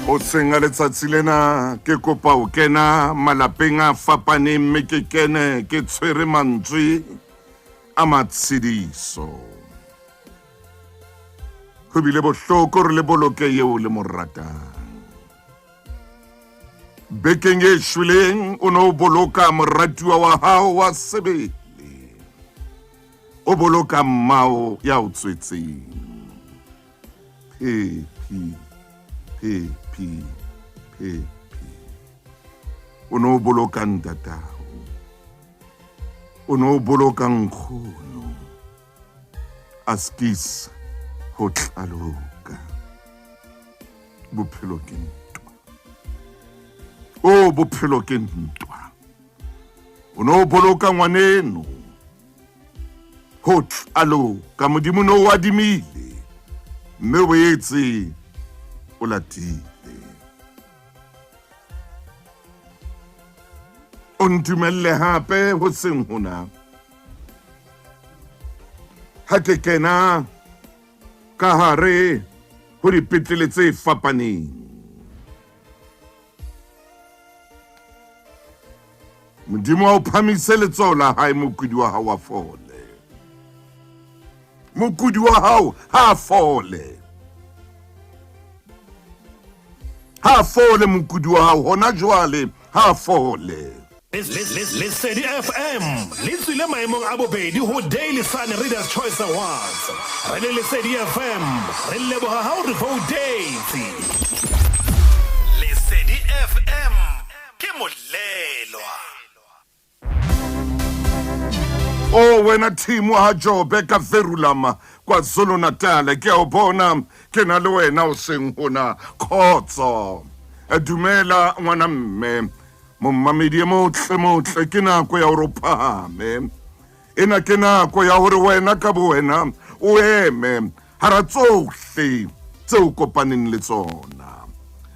Hoseng a letsatsi lena ke kopa ho kena malapeng a fapaneng mme ke kene ke tshwere mantswe a matshediso. Ho bile bohloko re le boloke eo le mo ratang. Bekeng e shweleng o ne o boloka moratuwa wa hao wa sebele. O boloka mmao ya o tswetseng. Phephi, phephi, phephi. O ne o boloka ntatao. O ne o boloka nkgono. Askis ho tlaloka. Bophelo ke ntwa. O bophelo ke ntwa. O ne o boloka ngwaneno. Ho tlaloka Modimo no o adimile mme o boetse o latile. O ntumelle hape ho seng hona. Ha ke kena ka hare ho dipetlele tse fapaneng. Modimo a o phamise letsoho la hae mokudi wa hao wa fole. Mokudi wa hao ha a fole. Ha a fole mokudi wa hao hona jwale ha a fole. Lesedi FM le tswile maemong a bobedi ho Daily Sun Readers Choice Awards. Re le Lesedi FM re leboha ha o re voutetse. Lesedi FM ke molelwa. O wena team wa Jobe ka Verulam KwaZulu-Natal ke a o bona ke na le wena o seng hona khotso dumela ngwana mme Mommamedi e motle motle, ke nako ya hore o phahame. Ena ke nako ya hore wena ka bowena o eme hara tsohle tse o kopaneng le tsona.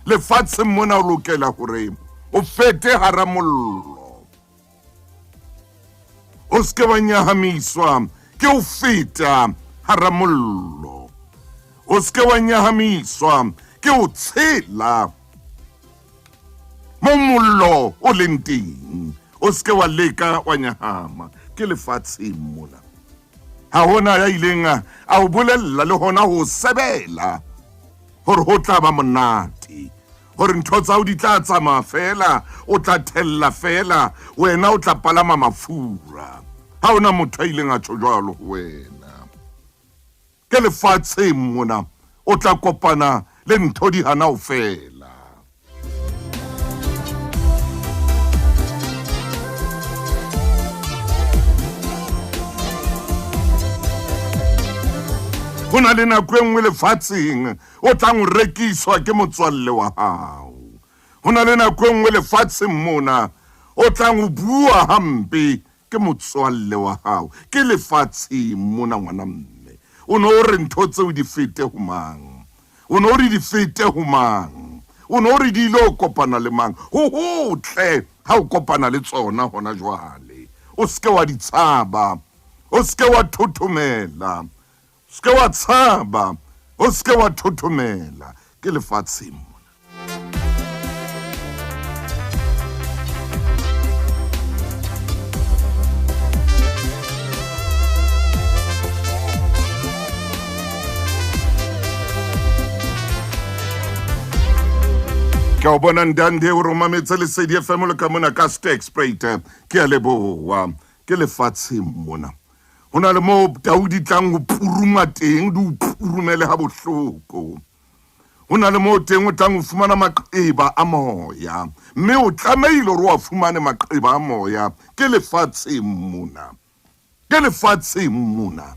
Lefatsheng mona o lokela hore o fete hara mollo. O se ke wa nyahamiswa ke ho feta hara mollo. O se ke wa nyahamiswa ke ho tshela mo mollo o leng teng. O se ke wa leka wa nyahama ke lefatsheng mona. Ha hona ya ileng a o bolella le hona ho sebela hore ho tla ba monate, hore ntho tsa hao di tla tsamaya feela, o tla thella feela, wena o tla palama mafura. Ha hona motho a ileng a tjho jwalo ho wena. Ke lefatsheng mona o tla kopana le ntho di hana ho fela. Ho na le nako e nngwe lefatsheng o tlang ho rekiswa ke motswalle wa hao. Ho na le nako e nngwe lefatsheng mona o tlang ho bua hampe ke motswalle wa hao. Ke lefatsheng mona ngwana mme. O ne o re ntho tseo di fete ho mang? O ne o re di fete ho mang? O ne o re di ile kopana le mang? Ho hotle ha o kopana le tsona hona jwale. O se ke wa di tshaba. O se ke wa thothomela. O se ke wa tshaba. O se ke wa thothomela. Ke lefatsheng mona. Ke a o bona Ndande o romametse Lesedi FM le ka mona ka Sterkspruit. Ke a leboha. Ke lefatsheng mona. Ho na le moo tau di tlang ho puruma teng, di o purumele ha bohloko. Ho na le moo teng o tlang ho fumana maqeba a moya, mme o tlamehile hore o a fumane maqeba a moya. Ke lefatsheng mona. Ke lefatsheng mona.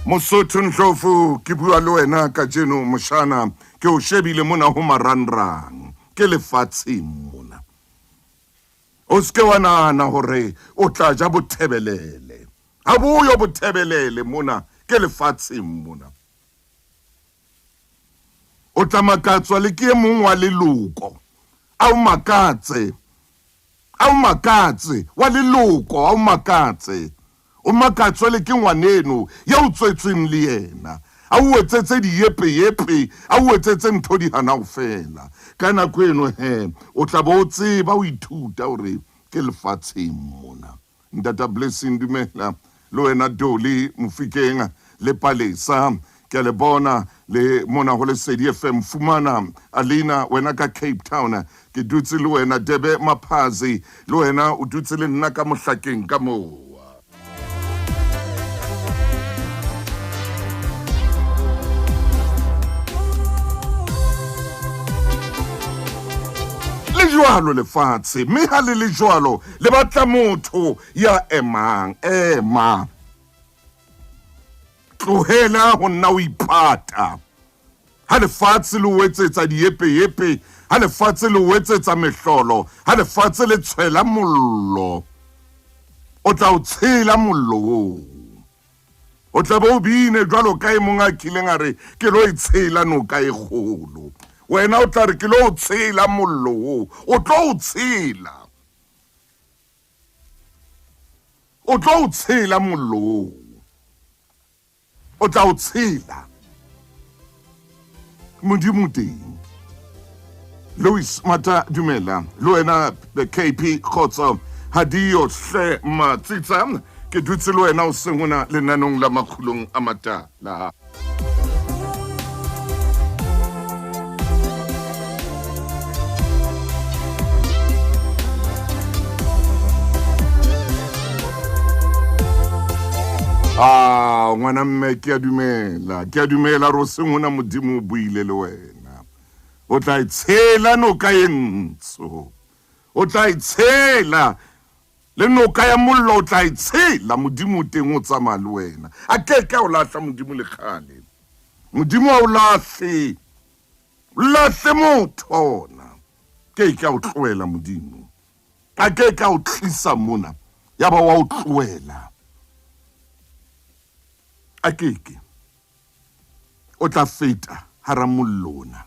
Mosotho Ndlovu, ke bua le wena kajeno moshana, ke o shebile mona ho marangrang. Ke lefatsheng mona. O se ke wa nahana hore o tla ja bothebelele. Ha boyo bothebelele mona, ke lefatsheng mona. O tla makatswa le ke e mong wa leloko, a o makatse, A o makatse, wa leloko, a o makatse. O makatswe le ke ngwaneno ya o tswetsweng le yena. A o etsetse diyepeyepe, a o etsetse ntho di hana ho fela. Ka nako eno he, o tla bo o tseba o ithuta hore ke lefatsheng mona. Ntata Blessing dumela, le wena Dolly Mofikeng le Palesa ke a le bona le mona ho Lesedi FM. Fumana Alina wena ka Cape Town, ke dutse le wena Debe Maphazi, le wena o dutse le nna ka mohlakeng ka moo. Le jwalo lefatshe, mme ha le le jwalo le batla motho ya emang. Ema, tlohela ho nna o ipata. Ha lefatshe le o etsetsa diepeepe, ha lefatshe le o etsetsa mehlolo, ha lefatshe le tshwela mollo, o tla o tshela mollo oo. O tla be o bine jwalo ka e mong a kileng a re, Ke lo e tshela noka e kgolo. Wena o tla re, Ke lo o tshela mollo oo. O tlo o tshela. O tlo o tshela mollo oo. O tla o tshela. Modimo teng. Louis Mata dumela le wena KP Kgotso Hadio hle Matsitsa ke dutse le wena o seng ona lenanong la makgulong a matala. Ah, ngwana mme ke a dumela, ke a dumela ro seng ona Modimo o buile le wena. O tla e tshela noka e ntsho, o tla e tshela le noka ya mollo, o tla e tshela. Modimo o teng, o tsamaya le wena, a ke ke a o lahla Modimo le kgale. Modimo a o lahle, lahle motho wa ona, ke ke a o tlohela Modimo, a ke ke a o tlisa mona ya ba wa o tlohela, a ke ke. O tla feta hara mollo ona.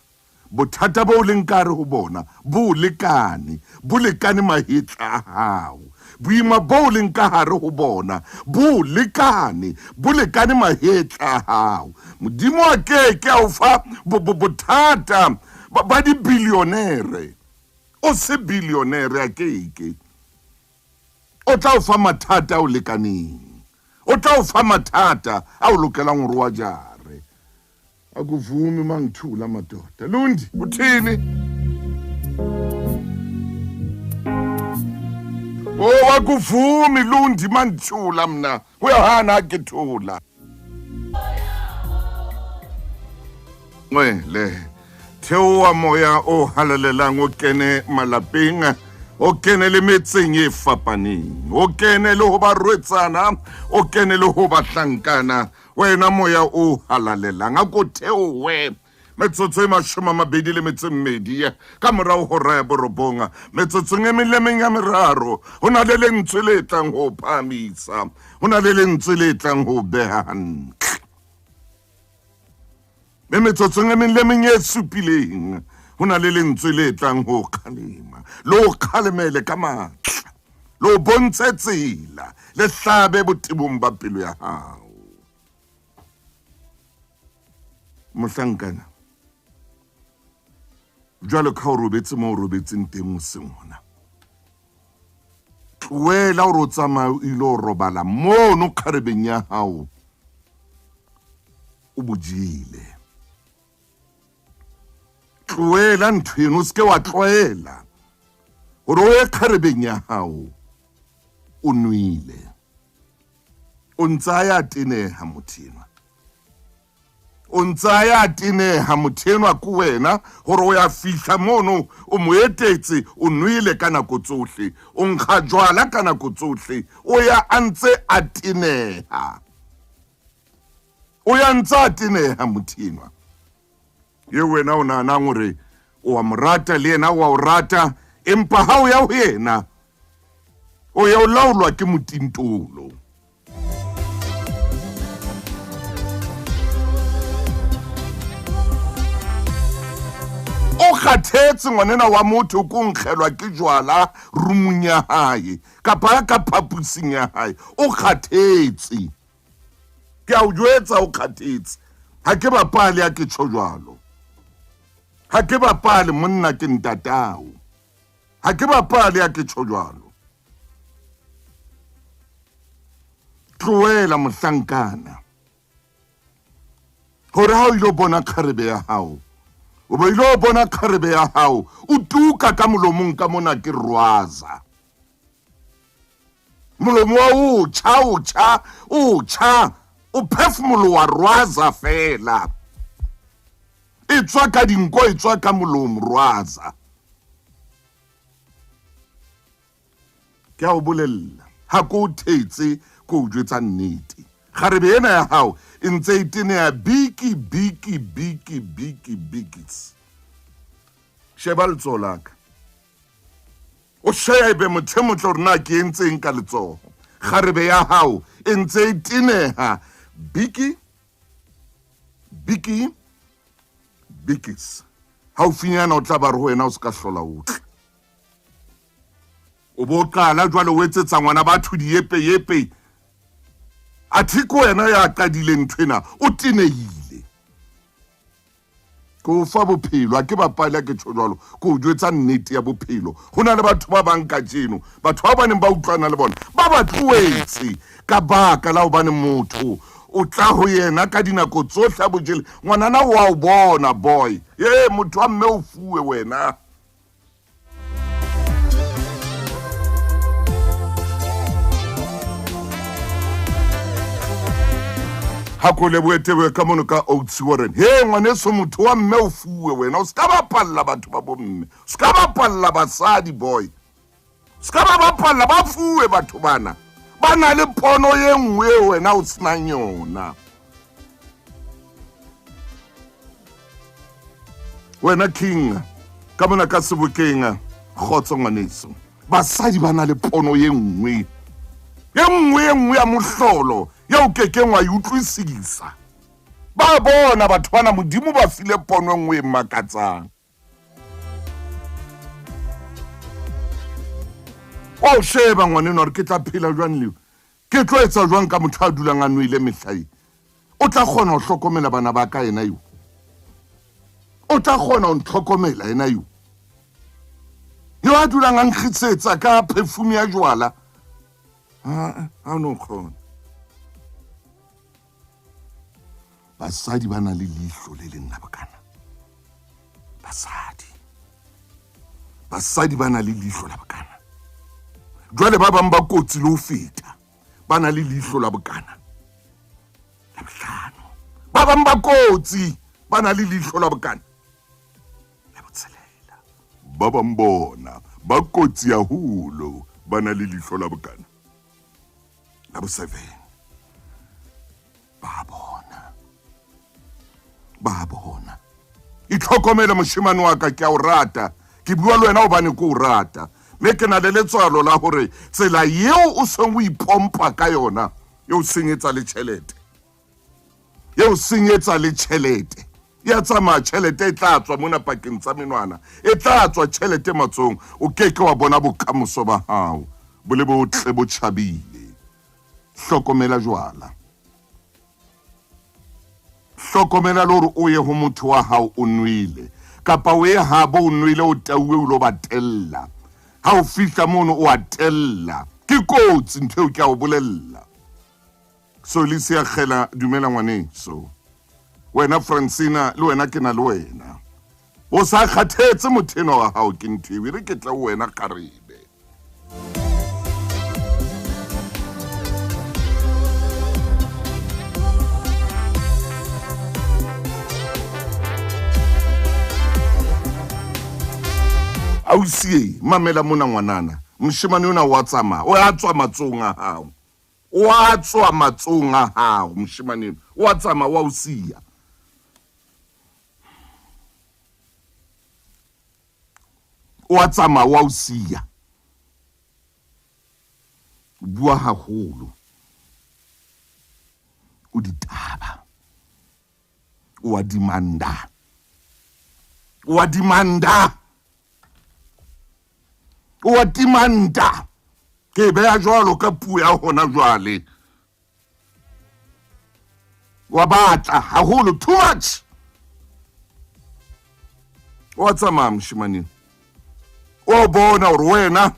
Bothata bo leng ka hare ho bona bo lekane, bo lekane mahetla a hao. Boima bo leng ka hare ho bona bo lekane, bo lekane mahetla a hao. Modimo a ke ke a o fa bothata ba dibilionere. O se bilionere, a ke ke. O tla o fa mathata a o lekaneng. O tla o fa mathata a o lokelang hore o a jare. Akuvumi mangithula madoda. Lundi, uthini? Oh, akuvumi Lundi mangithula mna. Uyahana akithula. Ngwele theoa moya o halalelang o kene malapeng o kene le metseng e fapaneng o kene le ho barwetsana o kene le ho bahlankana wena moya o halalelang a ko theowe metsotso e 28 ka morago hora ya borobong metsotsong e meng le meng ya meraro go na le lentswe le tlang go phahamisa go na le lentswe le tlang go beha hantle mme metsotsong e meng le meng e supileng go na le lentswe le tlang go kgalema le o kgalemele ka maatla le o bontshe tsela le hlabe botebong ba pelo ya gago Mohlankana, jwalo ka o robetse mo o robetseng teng o seng hona, tlohela hore o tsamaye o ile o robala mono kgarebeng ya hao o bojile. Tlohela ntho eno, o seke wa tlwaela hore o ye kgarebeng ya hao o nwele. O ntse a ya teneha motho enwa. O ntse a ya teneha motho enwa ke wena gore o ya fihla mono o mo etetse o nwele ka nako tsohle, o nkga jwala ka nako tsohle, o ya a ntse a teneha. O ya ntse a teneha motho enwa. Ye wena o nahanang gore o a mo rata le yena o a o rata, empa ha o ya ho yena o ya o laolwa ke motintolo. O kgathetse ngwanena wa motho ko nkgelwa ke jwala rumung ya hae kapa ka phaposing ya hae. O kgathetse. Ke a o jwetsa o kgathetse. Ha ke bapale ha ke tjho jwalo. Ha ke bapale monna ke ntatao. Ha ke bapale ha ke tjho jwalo. Tlohela mohlankana. Gore ha o ile bona kgarebe ya hao, o bo ile bona kgarebe ya hao, o tuka ka molomong ka mona ke rwaza. Molomo wa o tjha, o tjha, o tjha, o phefumoloha rwaza fela. E tswa ka dinko, e tswa ka molomo rwaza. Ke a o bolella, ha ko o thetse, ko o jwetsa nnete. Kgarebe ena ya hao e ntse e teneha biki, biki, biki, biki, bikis. Sheba letsoho la ka. O shebe motho e motle hore na ke entseng ka letsoho. Kgarebe ya hao e ntse e teneha biki, biki, bikis. Haufinyana o tla ba re ho wena o se ka hlola o tla. O bo qala jwale o etsetsa ngwana batho diepeyepe. Athe ke wena ya qadileng ntho ena, o tenehile. Ke o fa bophelo, ha ke bapale ha ke tjho jwalo, ke o jwetsa nnete ya bophelo. Ho na le batho ba bang kajeno, batho ba baneng ba utlwana le bona, ba ba tlohetse ka baka la hobane motho o tla ho yena ka dinako tsohle a bojele. Ngwanana o a o bona boy, ee motho wa mme o fuwe wena. Ha ko lebohe tebohe ka mono ka Oats Warren. He ngwaneso motho wa mme o fuwe wena o ska bapalla batho ba bomme. O ska bapalla basadi boy. O ska ba bapalla ba fuwe batho bana. Ba na le pono ye nngwe eo wena o senang yona. Wena King ka mona ka sebokeng kgotso ngwaneso. Basadi ba na le pono ye nngwe. Ye nngwe ye nngwe ya mohlolo ye o kekeng wa e utlwisisa. Ba bona batho bana Modimo ba file pono e nngwe e makatsang. Wa o sheba ngwaneno hore ke tla phela jwang leo. Ke tlo etsa jwang ka motho a dulang a nwele mehla e? O tla kgona ho hlokomela bana ba ka yena eo? O tla kgona ho ntlhokomela yena eo? Yo a dulang a nkgisetsa ka perfume ya jwala. Ha ha no kgona. Basadi ba na le leihlo le leng la bokana. Basadi. Basadi ba na le leihlo la bokana. Jwale ba bang ba kotsi le ho feta. Ba na le leihlo la bokana. La bohlano. Ba bang ba kotsi ba na le leihlo la bokana. La botshelela. Ba bang bona ba kotsi haholo ba na le leihlo la bokana. La boseven. Ba bona. Ba bona. Itlhokomele moshemane wa ka ke a o rata. Ke bua le wena hobane ke o rata. Mme ke na le letswalo la hore tsela eo o seng o ipompa ka yona e o senyetsa le tjhelete. E o senyetsa le tjhelete. Ya tsamaya tjhelete e tla tswa mona pakeng tsa menwana. E tla tswa tjhelete matsohong. O ke ke wa bona bokamoso ba hao bo le botle bo tjhabile. Hlokomela jwala. Hlokomela le hore o ye ho motho wa hao o nwele kapa o ye habo o nwele o tauwe o lo ba tella. Ha o fihla mono o a tella. Ke kotsi ntho eo ke a o bolella. Solisi ya kgela dumela ngwaneso. Wena Francina le wena ke na le wena. O sa kgathetse motho enwa wa hao ke ntho eo e re ke tle ho wena kgarebe. Ausi e mamela mona ngwanana moshemane ona wa tsamaya o a tswa matsohong a hao o a tswa matsohong a hao moshemane eno o a tsamaya wa o siya o a tsamaya wa o siya o bua haholo o ditaba o a demanda. Wa demanda. Wa demanda. Ke beha jwalo ka puo ya hona jwale. Wa batla haholo, too much. Wa tsamaya moshemane. O bona hore wena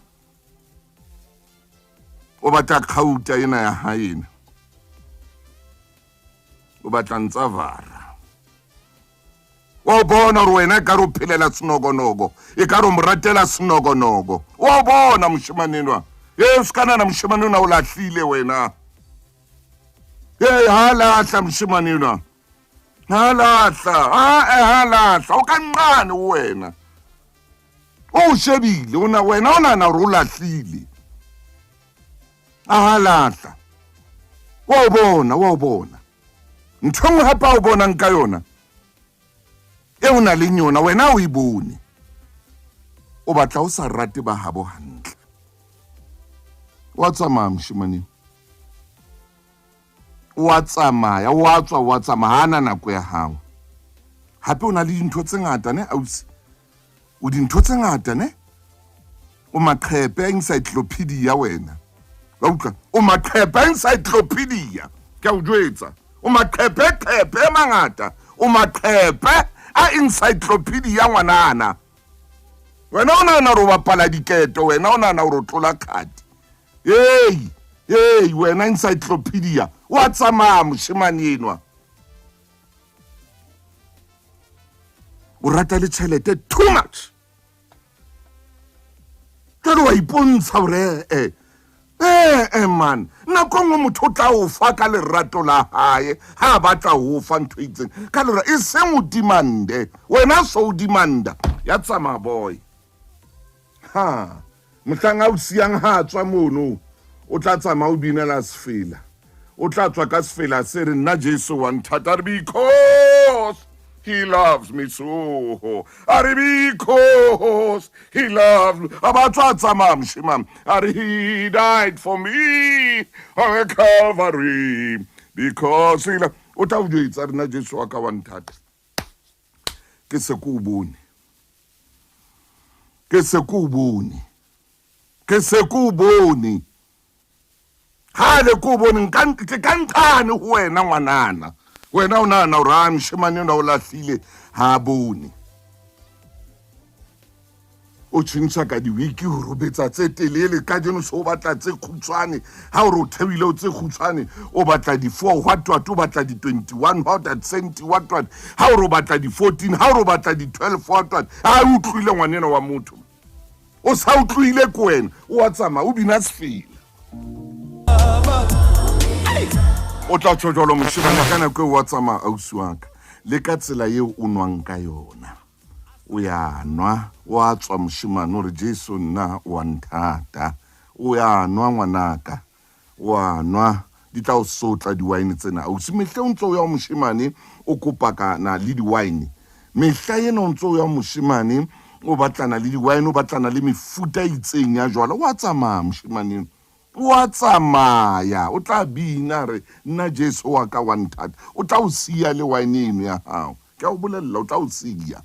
o batla kgauta ena ya hae ena. O batla ntsavara. Wa bona hore wena ekare o phelela senokonoko, ekare o mo ratela senokonoko. Wa bona moshemane enwa. E se ka nahana moshemane enwa o lahlile wena. Ee, ha lahla moshemane enwa. Ha lahla, ha lahla. O ka nqane ho wena. O shebile, ona wena o nahana hore o lahlile. A ha lahla. Wa o bona, wa o bona. Ntho e nngwe hape a o bonang ka yona, e o na leng yona, wena o e bone. O batla o sa rate ba habo hantle. Wa tsamaya moshemane. Wa tsamaya, wa tswa, wa tsamaya, ha ana nako ya hao. Hape o na le dintho tse ngata ne ausi. O dintho tse ngata ne. O maqhepe a encyclopedia wena. Wa utlwa? O maqhepe a encyclopedia. Ke a o jwetsa. O maqhepe qhepe a mangata. O maqhepe a encyclopedia ngwanana. Wena o nahana hore o bapala diketo, wena o nahana hore o tlola kgati. Hey, hey, wena encyclopedia. Wa tsamaya moshemane enwa. O rata le tjhelete too much. Jwale wa ipontsha hore eh eh man, nako nngwe motho o tla o fa ka lerato la hae ha a batla ho fa ntho e itseng ka lerato, e seng o demande. Wena so o demanda ya tsamaya boy. Ha mohlang a o siyang ha a tswa mono, o tla tsamaya o binela sefela. O tla tswa ka sefela se re nna Jesu wa nthata, re because he loves me so. A re because he loves me. A ba tswa tsamaya moshemane. A re he died for me on a Calvary because he loves. O tla o jwetsa re nna Jesu wa ka wa nthata. Ke se ko o bone. Ke se ko o bone. Ke se ko o bone. Ha le ko o bone nka ke ka nqane ho wena ngwanana. Wena o nahana hore a moshemane enwa o lahlile ha a bone. O tjhentjha ka diwiki ho robetsa tse telele, kajeno so o batla tse kgutshwane. Ha o re o theohile o tse kgutshwane, o batla di-4, what what, o batla di-21, what what, centi, what what. Ha o re o batla di-14, ha o re o batla di-12, what what. Ha o utlwile ngwanenwa wa motho. O sa utlwile ke wena, o wa tsamaya o bina sefela. O tla tjho jwalo moshemane ka nako eo wa tsamaya ausi wa ka. Le ka tsela eo o nwang ka yona. O ya nwa, wa tswa moshemane o re Jesu nna wa nthata. O ya nwa ngwanaka, wa nwa, di tla o sotla di-wine tsena ausi. Mehla o ntso o ya ho moshemane o kopakana le di-wine. Mehla ena o ntso o ya ho moshemane o batlana le di-wine, o batlana le mefuta e itseng ya jwala. Wa tsamaya moshemane, wa tsamaya, o tla bina re nna Jesu wa ka wa nthata. O tla o siya le wine eno ya hao. Ke a o bolella, o tla o siya.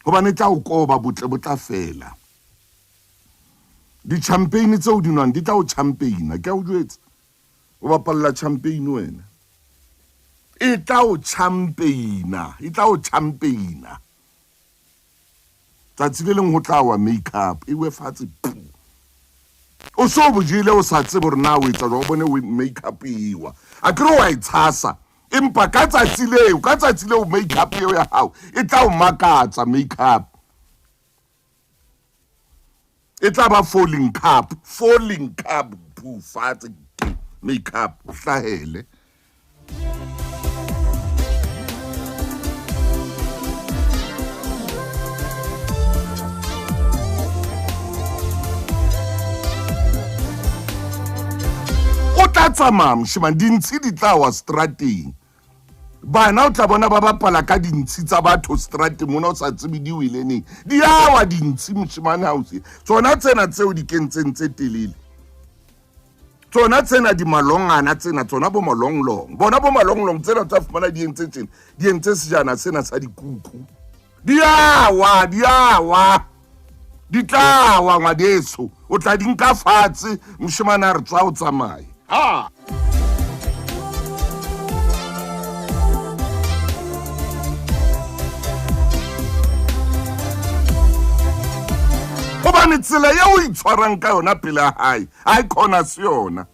Hobane e tla o koba, botle bo tla fela. Di-champagne tseo o di nwang di tla o champagne, ke a o jwetsa. O bapalla champagne wena. E tla o champagne, e tla o champagne. Tsatsi le leng ho tla wa make-up, e we fatshe pu. O so bo jele o sa tsebe hore na o etsa jwang, o bone make-up e wa. Akere wa e tshasa, empa ka tsatsi leo, ka tsatsi leo make-up eo ya hao e tla o makatsa make-up. E tla ba falling cup, falling cup pu fatshe make-up o hlahele. O tla tsamaya moshemane, dintshi di tla wa strateng. Bana o tla bona ba bapala ka dintshi tsa batho strateng mona, o sa tsebe di wele neng. Di a wa dintshi moshemane ha o se. Tsona tsena tseo di kentseng tse telele. Tsona tsena di malongana tsena, tsona bo malonglong. Bona bo malonglong tsena tsa fumana di entse tjena, di entse sejana sena sa dikuku. Di a wa, di a wa, di tla wa ngwaneso. O tla di nka fatshe, moshemane a re tswa o tsamaye. Ha! Hobane tsela eo o itshwarang ka yona pele a hae, a e khona se yona.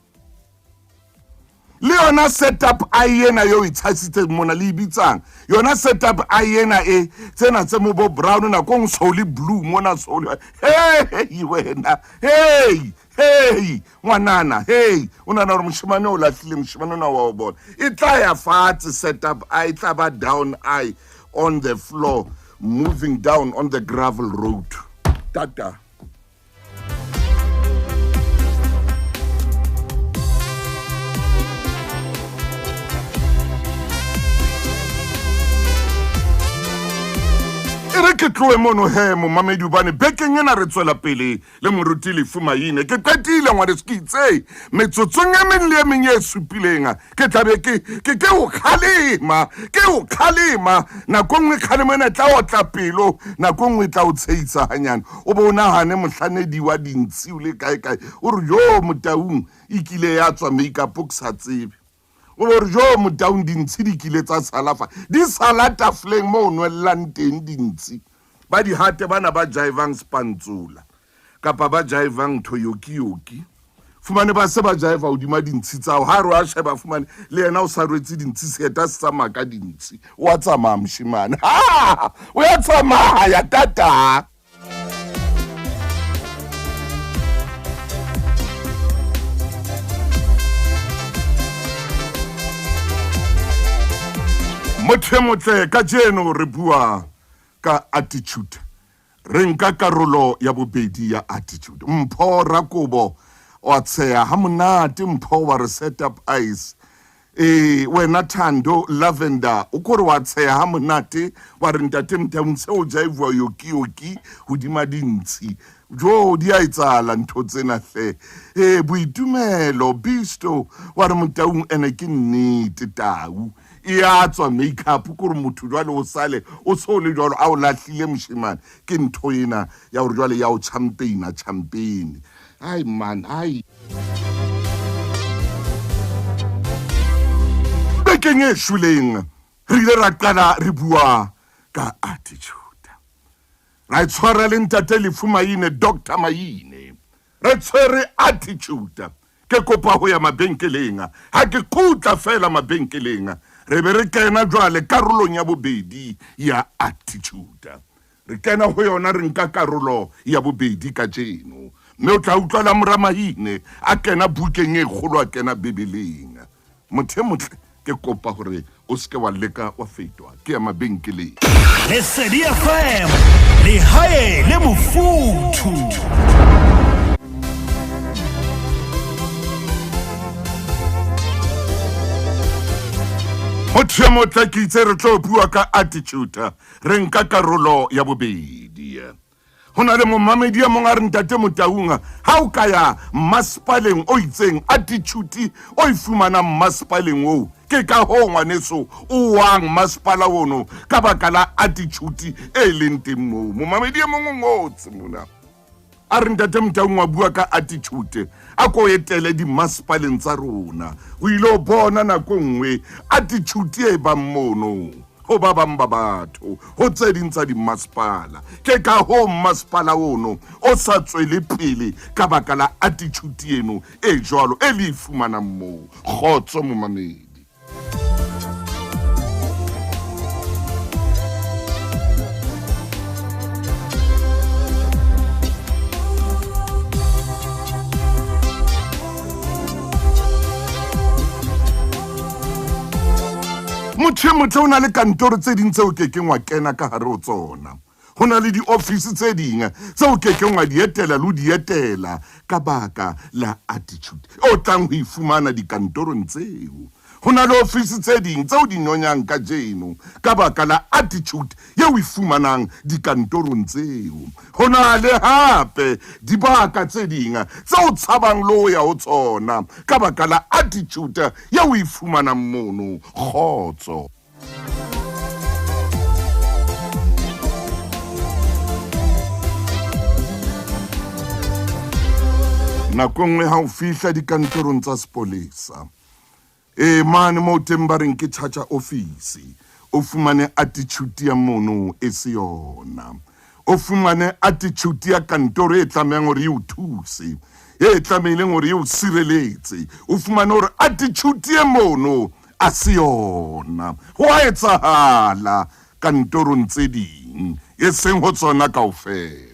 Le yona setup a ena eo itshasitseng mona le e bitsang yona setup a ena e tsena tse mo bo brown nakong so le blue mona so le hey wena hey hey ngwanana hey o nana gore moshemane o lahlile moshemane ona wa o bona e tla ya fatshe setup a e tla ba down eye on the floor moving down on the gravel road tata E re ke tloe mono he momamedi hobane bekeng ena re tswela pele le moruti Lefu Maine. Ke qetile ngwaneso ke itse metsotsong e meng le e meng e supileng ke tla be ke ke ke o kgalema ke o kgalema nako nngwe kgalemo ena e tla otla pelo nako nngwe e tla o tshehisa hanyane o be o nahane mohlanedi wa dintshi o le kae kae o re jo motaung e kile ya tswa makeup ke sa tsebe o be o re jo motaung dintshi di kile tsa sala fa di sala tafoleng mo o nwellang teng dintshi ba di hate bana ba jaivang spantsola kapa ba jaivang ntho yoki-yoki fumane ba se ba jaiva hodima dintshi tsao ha re wa sheba fumane le yena o sa rwetse dintshi seeta se tsamaya ka dintshi o a tsamaya moshemane ha o ya tsamaya tata motho e motle kajeno re bua ka attitude Re nka karolo ya bobedi ya attitude. Mpho Rakobo wa tsheha ha monate Mpho wa re set up ice. Ee wena Thando Lavender o kore wa tsheha ha monate wa re ntate Mtaung se o jaivuwa yoki yoki hodima dintshi. Jo di a etsahala ntho tsena hle. Ee Boitumelo Bisto wa re Motaung ene ke nnete tau. E a tswa makeup ke gore motho jwale o sale o se o le jwalo a o lahlile moshemane ke ntho ena ya gore jwale ya o champagne champagne ai man ai bekeng e shweleng re ile ra qala re bua ka attitude ra e tshwara le ntate Lefu Maine Doctor Maine re tshwere attitude Ke kopa ho ya mabenkeleng. Ha ke kgutla feela mabenkeleng, re be re kena jwale karolong ya bobedi ya attitude. Re kena ho yona re nka karolo ya bobedi kajeno. Mme o tla utlwa la mora Mahine a kena bukeng e kgolo a kena Bibeleng. Motho e motle, ke kopa hore o se ke wa leka wa fetwa ke ya mabenkeleng. Lesedi FM, lehae le mofuthu. Motho e motle ke itse re tlo bua ka attitude, re nka karolo ya bobedi. Ho na le momamedi e mong a re ntate Motaung ha o ka ya mmasepaleng o itseng attitude o e fumanang mmasepaleng oo ke ka hoo ngwaneso o wang masepala ono ka baka la attitude e leng teng moo. Momamedi e mong o ngotse mona a re ntate Motaung wa bua ka attitude a ko etele dimmasepaleng tsa rona o ile o bona nako nngwe attitude e bang mono ho ba bang ba batho ho tse ding tsa dimmasepala. Ke ka hoo mmasepala ono o sa tswele pele ka baka la attitude eno e jwalo e le e fumanang moo. Kgotso momamedi. Motho e motle o na le kantoro tse ding tseo ke keng wa kena ka hare ho tsona. Ho na le diofisi tse ding tseo ke keng wa di etela le ho di etela ka baka la attitude o tlang ho e fumana dikantorong tseo. Ho na le ofisi tse ding tseo di nyonyang kajeno ka baka la attitude yeo o e fumanang dikantorong tseo. Ho na le hape dibaka tse ding tse o tshabang le ho ya ho tsona ka baka la attitude yeo o e fumanang mono. Kgotso. Nako e nngwe ha o fihla dikantorong tsa sepolesa, ee, mane moo teng ba reng ke charger office, o fumane attitude ya mono e se yona. O fumane attitude ya kantoro e tlamehang hore e o thuse, e tlamehileng hore e o sireletse. O fumane hore attitude e mono a se yona. Ho a etsahala kantorong tse ding, e seng ho tsona kaofela.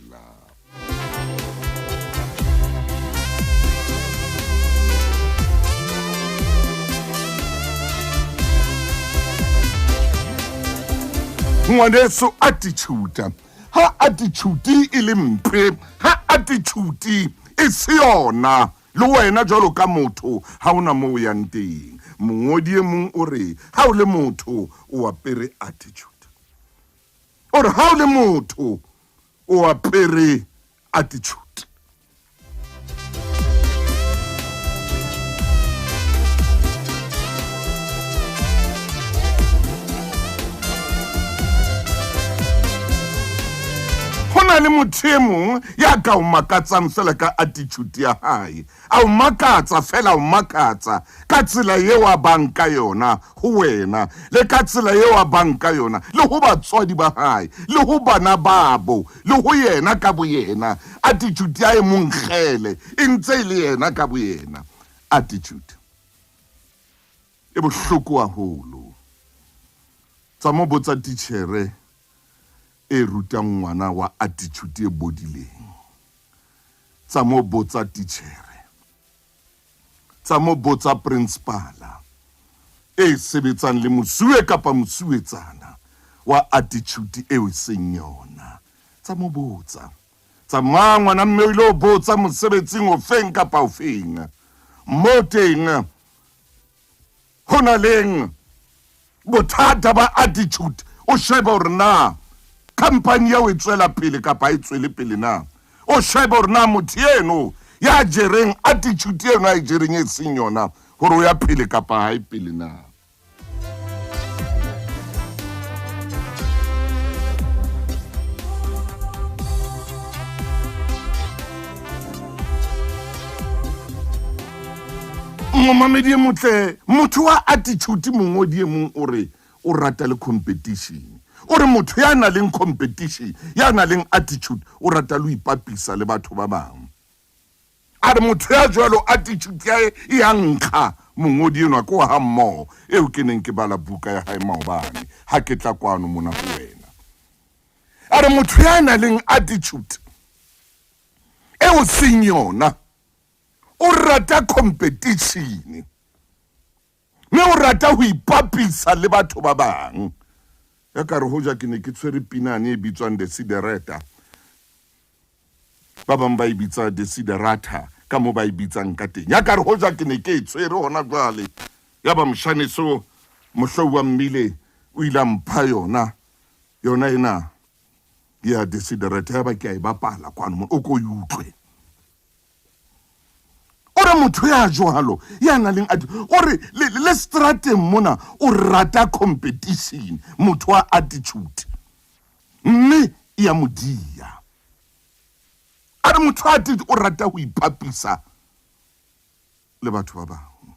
Ngwaneso, attitude. Ha attitude e le mpe, ha attitude e se yona, le wena jwalo ka motho ha o na moo o yang teng. Mongodi e mong o re, ha o le motho o apere attitude. O re ha o le motho o apere attitude. Ho na le motho e mong ya ka o makatsang fela ka attitude ya hae. A o makatsa fela, a o makatsa ka tsela eo a bang ka yona ho wena, le ka tsela eo a bang ka yona le ho batswadi ba hae, le ho bana babo, le ho yena ka boyena. Attitude ya e mo nkgele e ntse e le yena ka boyena. Attitude e bohloko haholo. Tsa mo botsa titjhere e rutang ngwana wa attitude e bodileng. Tsa mo botsa titjhere. Tsa mo botsa principala e sebetsang le mosuwe kapa mosuwetsana wa attitude eo e seng yona. Tsa mo botsa. Tsamaya ngwana mme o ile o botsa mosebetsing ofeng kapa ofeng. Mo teng Ho na leng bothata ba attitude, o shebe hore na company eo e tswela pele kapa ha e tswele pele na. O shebe hore na motho eno ya jereng attitude eno a e jereng e seng yona hore o ya pele kapa ha e pele na. Momamedi e motle, motho wa attitude mongodi e mong o re o rata le competition. O re motho ya nang le competition, ya nang le attitude, o rata le ho ipapisa le batho ba bang. A re motho ya jwalo attitude ya hae e ya nkga. Mongodi enwa ke wa ha mmoho eo ke neng ke bala buka ya hae maobane ha ke tla kwano mona ho wena. A re motho ya nang le attitude eo seng yona o rata competition mme o rata ho ipapisa le batho ba bang. Ya ka re hoja ke ne ke tshwere pinane e bitswang Desiderata, ba bang ba e bitsa Desiderata ka mo ba e bitsang ka teng. Ya ka re hoja ke ne ke e tshwere hona jwale, ya ba moshaneso Mohlouwa Mmile o ile a mpha yona, yona ena ya Desiderata, ya ba ke a e bapala kwano mona, o ko e utlwe. O re motho ya jwalo ya nang le o re le strateng mona o rata competition, motho wa attitude mme e ya mo diya. A re motho wa attitude o rata ho ipapisa le batho ba bang.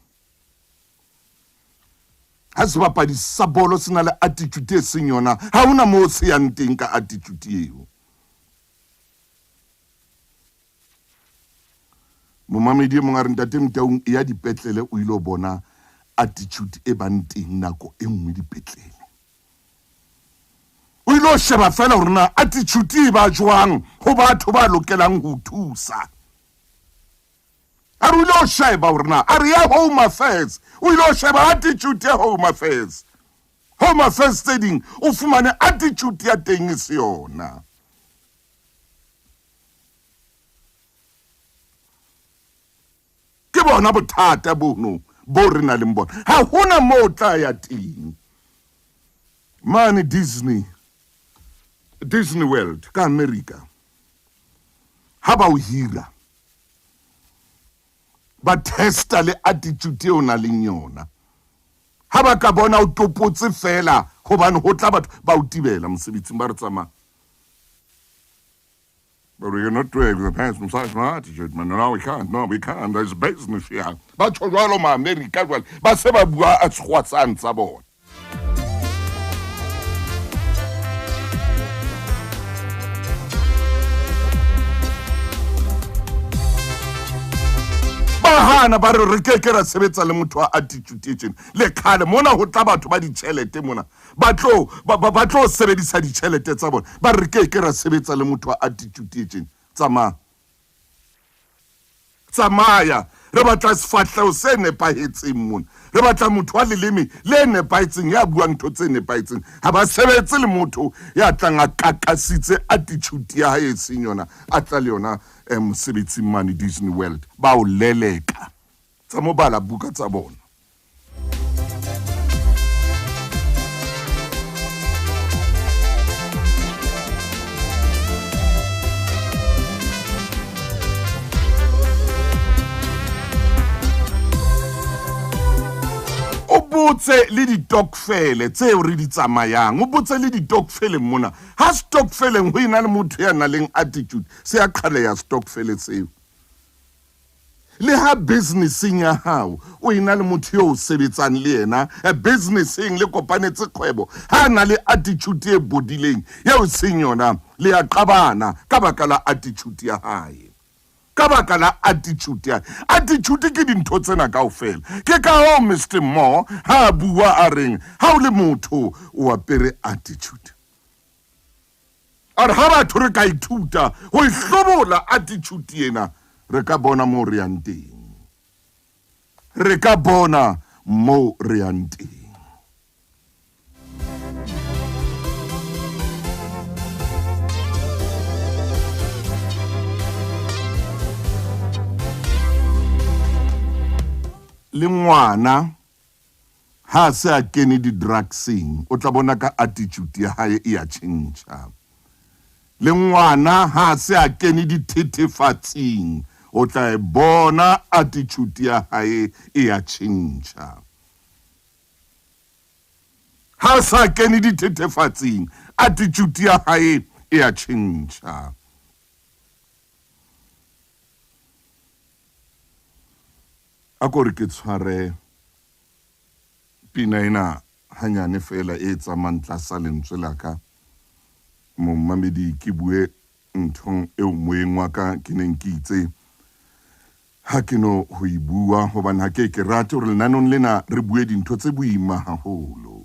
Ha sebapadi sa bolo se na le attitude e seng yona, ha hona moo se yang teng ka attitude eo. Momamedi e mong a re, Ntate Mtaung, eya dipetlele o ilo bona attitude e bang teng nako e nngwe dipetlele. O ilo sheba fela hore na attitude e ba jwang ho batho ba lokelang ho thusa. A re o ilo sheba hore na a re ya Home Affairs, o ilo sheba attitude ya Home Affairs. Home Affairs tse ding o fumane attitude ya teng e se yona. Ke bona bothata bono bo re nang le bona. Ha hona moo o tla ya teng. Mane Disney, Disney World ka America, ha ba o hira, ba testa le attitude eo o nang le yona. Ha ba ka bona o topotse feela hobane ho tla batho ba o tibela mosebetsing, ba re tsamaya. But we cannot work with a person such an attitude, man. No, we can't. No, we can't. There's business here. Ba tjho jwalo ma-Amerika jwale. Ba se ba bua a sekgowa sane sa bona. Ba hana ba re re ke ke ra sebetsa le motho wa attitude e tjena. Le kgale mona ho tla batho ba ditjhelete mona. Ba tlo ba, ba, ba tlo sebedisa ditjhelete tsa bona. Ba re ke ke ra sebetsa le motho wa attitude e tjena. Tsamaya. Tsamaya. Re batla sefahleho se nepahetseng mona. Re batla motho wa leleme le nepahetseng ya buang ntho tse nepahetseng. Ha ba sebetse le motho ya tlang a kakasitse attitude ya hae e seng yona, a tla le yona eh, mosebetsing mane Disney World. Ba o leleka. Tsa mo bala buka tsa bona. O botse le ditokfele tseo re di tsamayang, o botse le ditokfeleng mona. Ha stokfeleng ho ena le motho ya nang le attitude, se a qhaleya stokfele seo. Le ha businesseng ya hao o ena le motho eo o sebetsang le yena businesseng, le kopanetse kgwebo, ha a na le attitude e bodileng eo e seng yona, le a qabana ka baka la attitude ya hae. Ka baka la attitude ya attitude ke dintho tsena kaofela. Ke ka hoo Mister Moore ha a bua a reng ha o le motho o apere attitude. A re ha batho re ka ithuta ho e hlobola attitude ena, re ka bona moo re yang teng. Re ka bona moo re yang teng. Le ngwana Ha a se a kene di-drugseng, o tla bona ka attitude ya hae e a tjhentjha. Le ngwana ha a se a kene dithethefatsing, o tla e bona attitude ya hae e a tjhentjha. Ha a sa kene dithethefatsing, attitude ya hae e a tjhentjha. A ko re ke tshware pina ena hanyane feela e tsamayang tlasa lentswe la ka, momamedi, ke bue ntho eo moyeng wa ka ke neng ke itse ha ke no ho e bua, hobane ha ke ke rate hore lenanong lena re bue dintho tse boima haholo.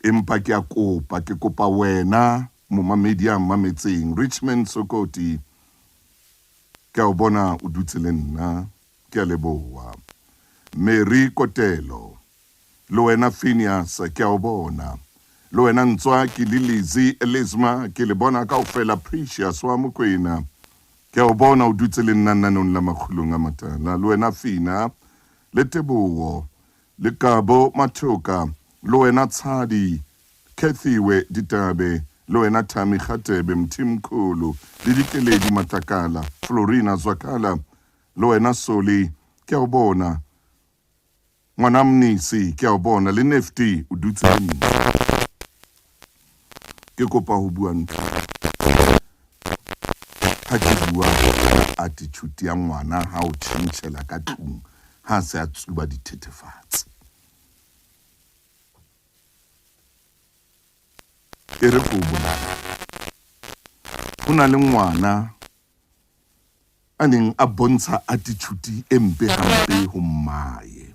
Empa ke a kopa, ke kopa wena momamedi ya mametseng, Richmond Sokoti, Ke a o bona o dutse le nna. Ke a leboha. Mary Kotelo, le wena Phineas, ke a o bona. Le wena Ntswa, ke le Lizzy, Lizma, ke le bona kaofela. Precious wa Mokwena, ke a o bona o dutse le nna nanong la Makgulong a Matala. Le wena Fina, le Teboho, le Kabo Mathoka, le wena Tshadi, Khethiwe Ditabe, le wena Thami Kgatebe, Mthimkhulu, le Dikeledi Matlakala, Florina Zwakala, le wena Soli, ke a o bona. Ngwana Mnisi, ke a o bona, le Nefty o dutse le nna. Ke kopa ho bua ntho. Ha ke bua attitude ya ngwana ha o tjhentjhela ka tlung ha a se a tsuba dithethefatsi. E re ko bolele. Ho na le ngwana a neng a bontsha attitude e mpe hampe ho mmae.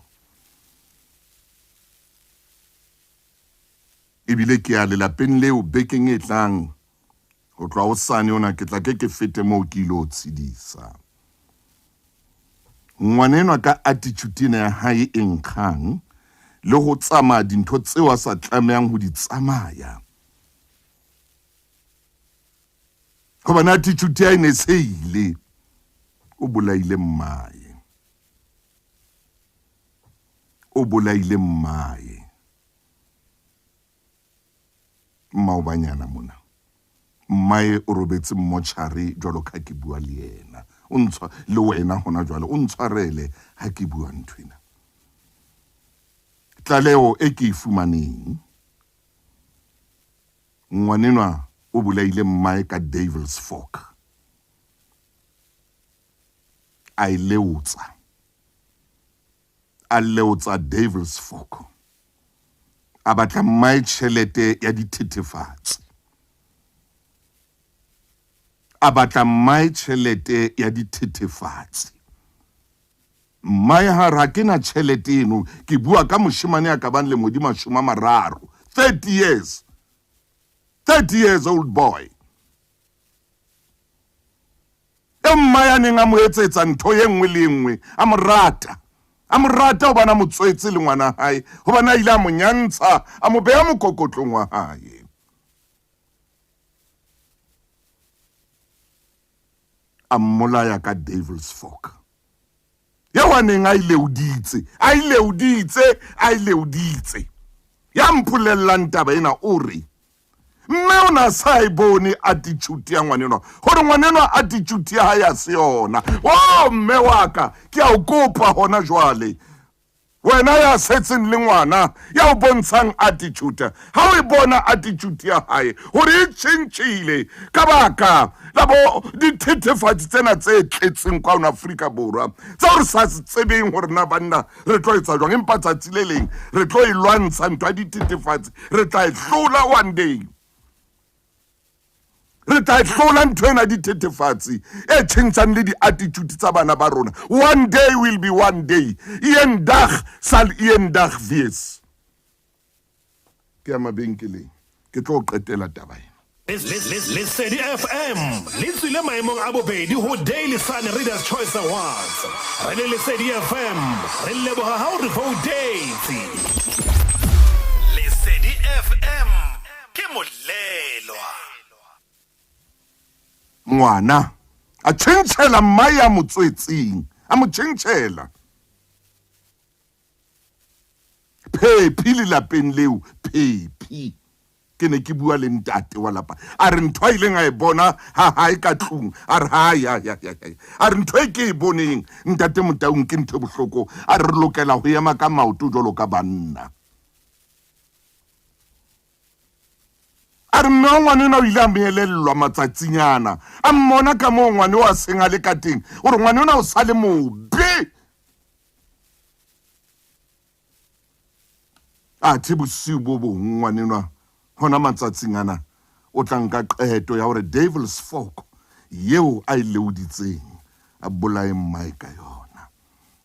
Ebile ke ya lelapeng leo bekeng e tlang. Ho tloha hosane ona ke tla ke ke fete moo ke ilo tshedisa. Ngwana enwa ka attitude ena ya hae e nkgang le ho tsamaya dintho tseo a sa tlamehang ho di tsamaya. Hobane attitude ya e ne se ile. O bolaile mmae. O bolaile mmae. Maobanyana mona, mmae o robetse mmotjhare jwalo ka ha ke bua le yena. O ntshwa, le wena hona jwale, o ntshwarele ha ke bua nthwena. Tlaleho e ke e fumaneng, ngwanenwa O bolaile mmae ka devil's fork. A e leotsa. A leotsa devil's fork. A batla mmae tjhelete ya dithethefatsi. A batla mmae tjhelete ya dithethefatsi. Mmae ha re ha ke na tjhelete eno, ke bua ka moshemane ya ka bang lemo di 30, 30 years. 30 years old boy. E mma ya neng a mo etsetsa ntho e nngwe le e nngwe, a mo rata. A mo rata hobane a mo tswetse le ngwana hae, hobane a ile a mo nyantsha, a mo beha mokokotlong wa hae. A mmolaya ka devil's fork. Eo a neng a e leoditse, a e leoditse, a e leoditse. Ya mpolellang taba ena o re, Mme o ne a sa e bone attitude ya ngwanenwa, gore ngwanenwa attitude ya hae ya se yona. O mme wa ka, ke a o kopa hona jwale. Wena ya setseng le ngwana ya o bontshang attitude, ha o e bona attitude ya hae gore e tšhentšhile ka baka la bo dithethefatsi tsena tse tletseng kwano Afrika Borwa, tseo re sa se tsebeng gore na banna re tlo etsa jwang, empa tsatsi le leng re tlo e lwantsha ntho ya dithethefatsi, re tla e hlola one day. Re tla e hlola ntho ena dithethefatsi e tjhentjhang le di-attitude tsa bana ba rona. One day will be one day. Eendag sal eendag wees. Ke ya mabenkeleng. Ke tlo qetela taba ena. Lesedi FM le tswile maemong a bobedi ho Daily Sun Readers Choice Awards. Re le Lesedi FM re leboha ha o re voutetse. Lesedi FM ke molelwa. Ngwana a tjhentjhela mmae ya mo tswetseng, a mo tjhentjhela. Phephi lelapeng leo, Phephi. Ke ne ke bua le ntate wa lapa, a re ntho a ileng a e bona ha hae ka tlung, a re hai, hai, hai, hai, hai. A re ntho e ke e boneng ntate Motaung ke ntho e bohloko, a re re lokela ho ema ka maoto jwalo ka banna. A re mme wa ngwana enwa o ile a mo elellwa matsatsinyana, a mmona ka moo ngwana o a seng a le ka teng, o re ngwana enwa o sa le mobe. Athe bosiu bo bong ngwanenwa hona matsatsing ana o tla nka qeto ya hore Devil's Fork yeo a e leoditseng a bolaye mmae ka yona.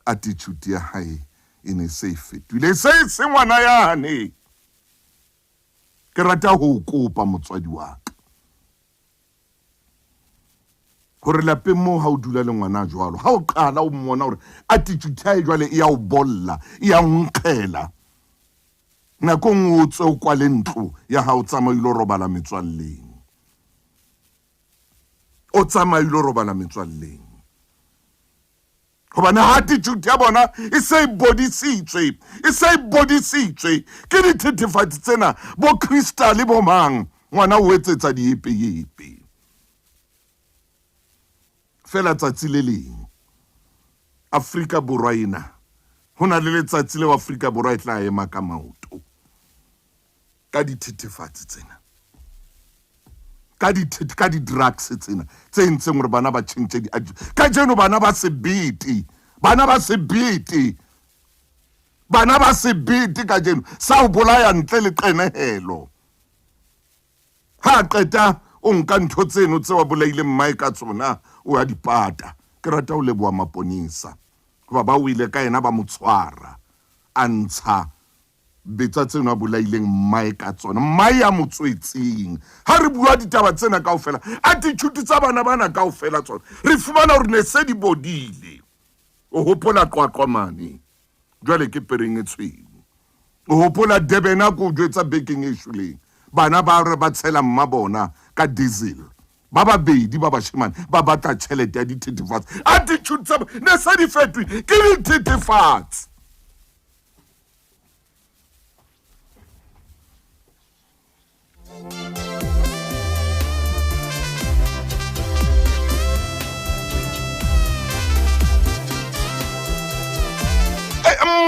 Attitude ya hae e ne se e fetohile, e se e se ngwana yane. Ke rata ho o kopa motswadi wa ka hore lapeng moo ha o dula le ngwana jwalo, ha o qala o mmona hore attitude ya hae jwale e ya o bolla, e ya o nkgela, nako e nngwe o tswe o kwale ntlo ya hao, o tsamaye o ilo robala metswalleng. O tsamaye o ilo robala metswalleng. Hobane ha attitude ya bona e se e bodisitswe, e se e bodisitswe ke dithethefatsi tsena, bo crystal bo mang, ngwana o etsetsa diepeyepe. Fela tsatsi le leng Afrika Borwa ena, ho na le letsatsi leo Afrika Borwa e tla ema ka maoto ka dithethefatsi tsena, ka di ka di-drugs tsena tse entseng hore bana ba tjhentjhe di kajeno. Bana ba sebete, bana ba sebete, bana ba sebete kajeno sa ho bolaya ntle le qenehelo. Ha qeta o nka ntho tseno tse wa bolaileng mmae ka tsona, o ya di pata. Ke rata ho leboha maponesa hoba ba wele ka yena, ba mo tshwara, a ntsha betsa tseno a bolaileng mmae ka tsona, mmae ya mo tswetseng. Ha re bua ditaba tsena kaofela, attitude tsa bana bana kaofela tsona, re fumana hore ne se di bodile. O hopola Qwaqwa mane, jwale ke pereng e tshweu. O hopola Durban, a ko o jwetsa bekeng e shweleng, bana ba re ba tshela mma bona ka diesel, ba babedi ba bashemane ba batla tjhelete ya dithethefatsi. Attitude tsa ne se di fetohile ke dithethefatsi.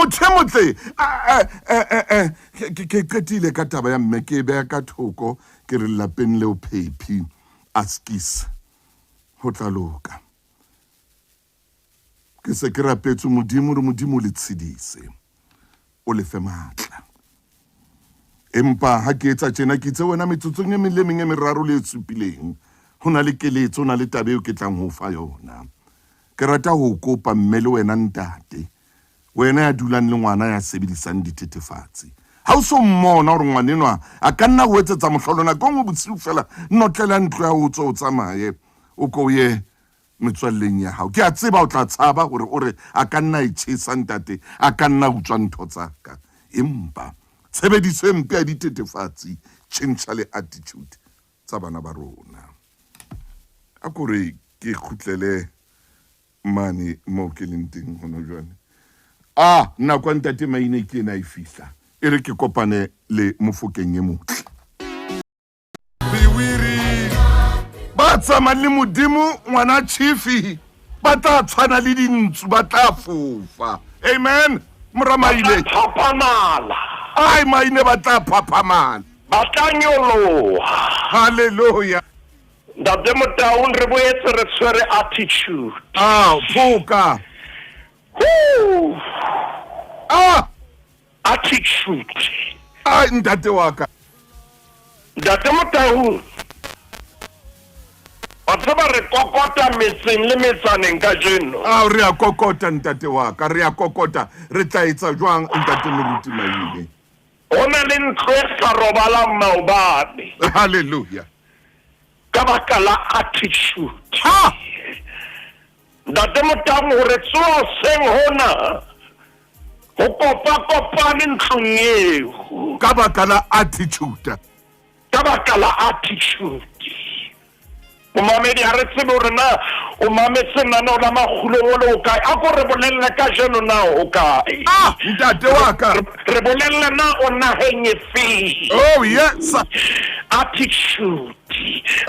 Motho e motle, ke qetile ka taba ya mme, ke e beha ka thoko. Ke Ke re lelapeng leo Phephi, askies, ho tla loka. Ke se ke rapetse Modimo hore Modimo o le tshedise, o le fe matla. Empa ha ke etsa tjena, ke itse wena metsotsong e meng le e meng e meraro le e supileng, ho na le keletso, ho na le taba eo ke tlang ho o fa yona. Ke rata ho o kopa, mme le wena ntate, wena ya dulang le ngwana ya sebedisang dithethefatsi, ha o so mmona hore ngwanenwa a ka nna o etsetsa mohlolo nako e nngwe bosiu feela, notlela ntlo ya o tswe o tsamaye, o ko o ye metswalleng ya hao. Ke a tseba o tla tshaba hore o re a ka nna e tjhesa ntate, a ka nna utswa ntho tsa ka. Empa tshebediso e mpe ya dithethefatsi tjhentjha le attitude tsa bana ba rona. A ko re ke kgutlele mane moo ke leng teng hona jwale. A nako ya ntate Maine ke ena e fihla. E re ke kopane le Mofokeng e motle. Biwiri ba tsamayng le Modimo ngwana Chifi ba tla tshwana le dintsu ba tla fofa. Amen. Mora Maine. Phaphamala. Ai Maine ba tla phaphamala. Ba tla nyoloha. Hallelujah. Ntate Motaung re boetse re tshwere attitude. Ah, phoka. Woo! Ah! Attitude. Ai ntate wa ka. Ntate Motaung, wa tseba re kokota metseng le metsaneng kajeno. Ah, re a kokota ntate wa ka, re a kokota. Re tla etsa jwang ntate Moruti Maine? Ho na le ntlo e sa robalang maobane. Hallelujah. Ka baka la attitude. Ha! Ntate Motaung hore tsoha hoseng hona ho kopa-kopane ntlong eo. Ka baka la attitude. Ka baka la attitude. Momamedi ha re tsebe hore na o mametse lenaneo la Makgulong o le o kae. A ko re bolelle kajeno na o kae. Ah, ntate wa ka. Re bolelle na o naheng efeng. Oh yes. Attitude.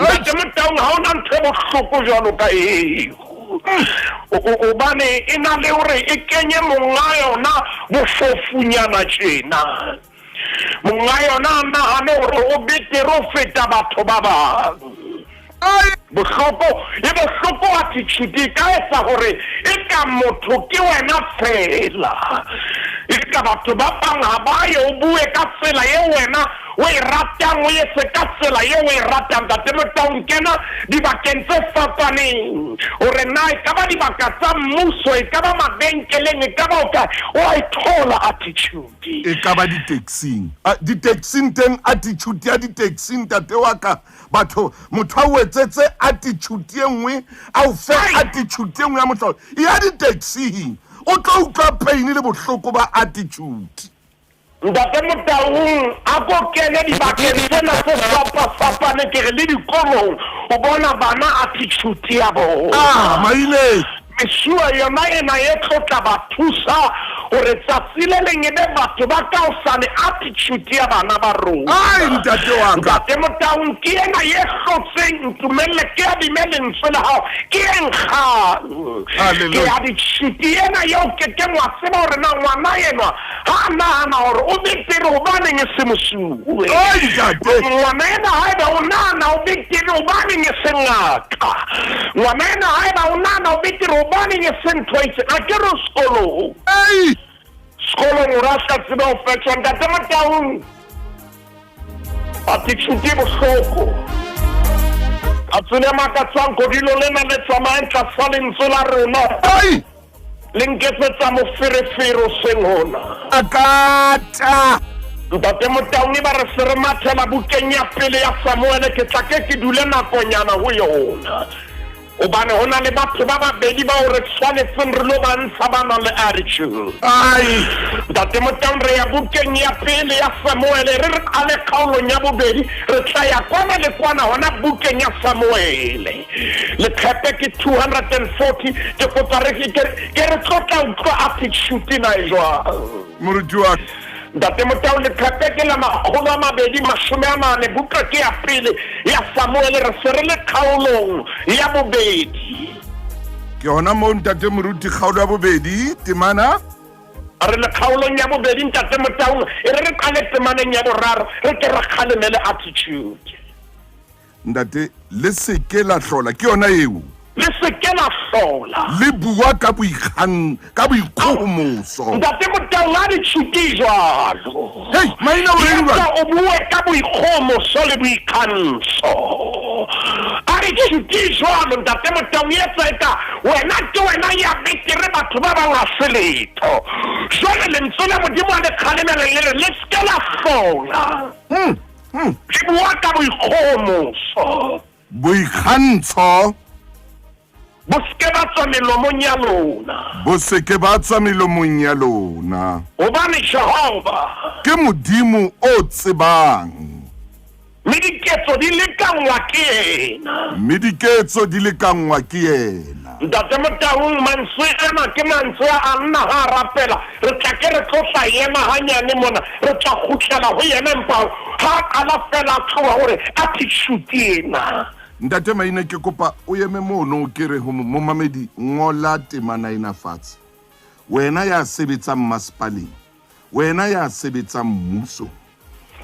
Ntate Motaung ha ona ntho e bohloko jwalo ka eo. Hobane e na le hore e kenye monga yona bofofunyana tjena. Monga yona a nahane hore o betere ho feta batho ba bang. Bohloko e bohloko attitude e ka etsa hore e ka motho ke wena fela. E ka batho ba bang ha ba ye o bue ka tsela e wena o e ratang, o etse ka tsela eo o e ratang. Ntate Motaung, kena dibakeng tse fapaneng hore na e ka ba dibaka tsa mmuso, e ka ba mabenkeleng, e ka ba o kae, o a e thola attitude. E ka ba di-taxing. Di-taxing teng attitude ya di-taxing ntate wa ka batho motho a o etsetse attitude e nngwe a o fe attitude e nngwe ya mohlolo ya di-taxing o tlo utlwa pain le bohloko ba attitude. Ntate Motaung a ko kene dibakeng tsena tse fapafapaneng ke re le dikolong o bona bana attitude ya bona. Ah, maile. Mesuwe yona ena e tlo tla ba thusa hore tsatsi le leng e be batho ba kaosane attitude ya bana ba rona. Ai ntate wa ka. Ntate Motaung ke ena ye hlotseng ntumelle ke adime lentswe la hao ke e nkgang. Hallelujah. Ke attitude ena eo ke keng wa tseba hore na ngwana enwa Ha a nahana hore o betere hobaneng e se mosuwe. Oi, ntate. Ngwana ena haeba o nahana o betere hobaneng e se ngaka. Ngwana ena haeba o nahana o betere hobaneng e se ntho e itseng. A ke re o sekolong. Ei! Sekolong o ra sa tsebe ho fetsa ntate Motaung. Attitude e bohloko. Ka tsela e makatsang kodilo lena le tsamayang tlasa lentswe la rona. Ei! Le nketsetsa moferefere o seng hona. Akata! Ntate Motaung ba re se re mathela bukeng ya pele ya Samuele ke tla ke ke dule nakonyana ho yona. Hobane ho na le batho ba babedi bao re tshwanetseng re lo ba ntsha ba nang le attitude. Ai! Ntate Motaung re ya bukeng ya pele ya Samuele re re qale kgaolong ya bobedi re tla ya kwana le kwana hona bukeng ya Samuele. Leqhepe ke 240 ke kopa re ke ke re tlotla utlwa attitude na e jwang. Moruti wa Ntate Motau leqhepe ke la 240 buka ke ya pele ya Samuele re se re le kgaolong ya bobedi. Ke hona moo ntate moruti kgaolo ya bobedi temana re le kgaolong ya bobedi ntate Motaung e re re qale temaneng ya boraro re ke re kgalemele attitude. Ntate, le se ke la hlola, ke yona eo. Le se ke la hlola. Le bua ka boikgan, ka boikgohomoso. Ntate Motaung ha di tšhuti jwalo. Hei, maina o reng jwale? O bue ka boikgohomoso le boikgantsho. A di tšhuti jwalo, Ntate Motaung, etsa eka wena ke wena ya betere batho ba bang ha se letho. Jwale lentswe la Modimo ha le kgalemela le re le se ke la hlola. Le bua ka boikgohomoso. Boikgantsho. Bo se ke ba tswa melomong ya lona. Bo se ke ba tswa melomong ya lona. Hobane Jehova. Ke Modimo o tsebang. Mme diketso di lekanngwa ke yena. Mme diketso di lekanngwa ke yena. Ntate Motaung, mantswe ana ke mantswe a Anna ha a rapela. Re tla ke re tlo tla ema hanyane mona, re tla kgutlela ho yena empa ha a qala feela a tloha hore a attitude ena. Ntate Maine ke kopa o eme mono ke re ho momamedi ngola temana ena fatshe. Wena ya sebetsang masepaleng, wena ya sebetsang mmusong,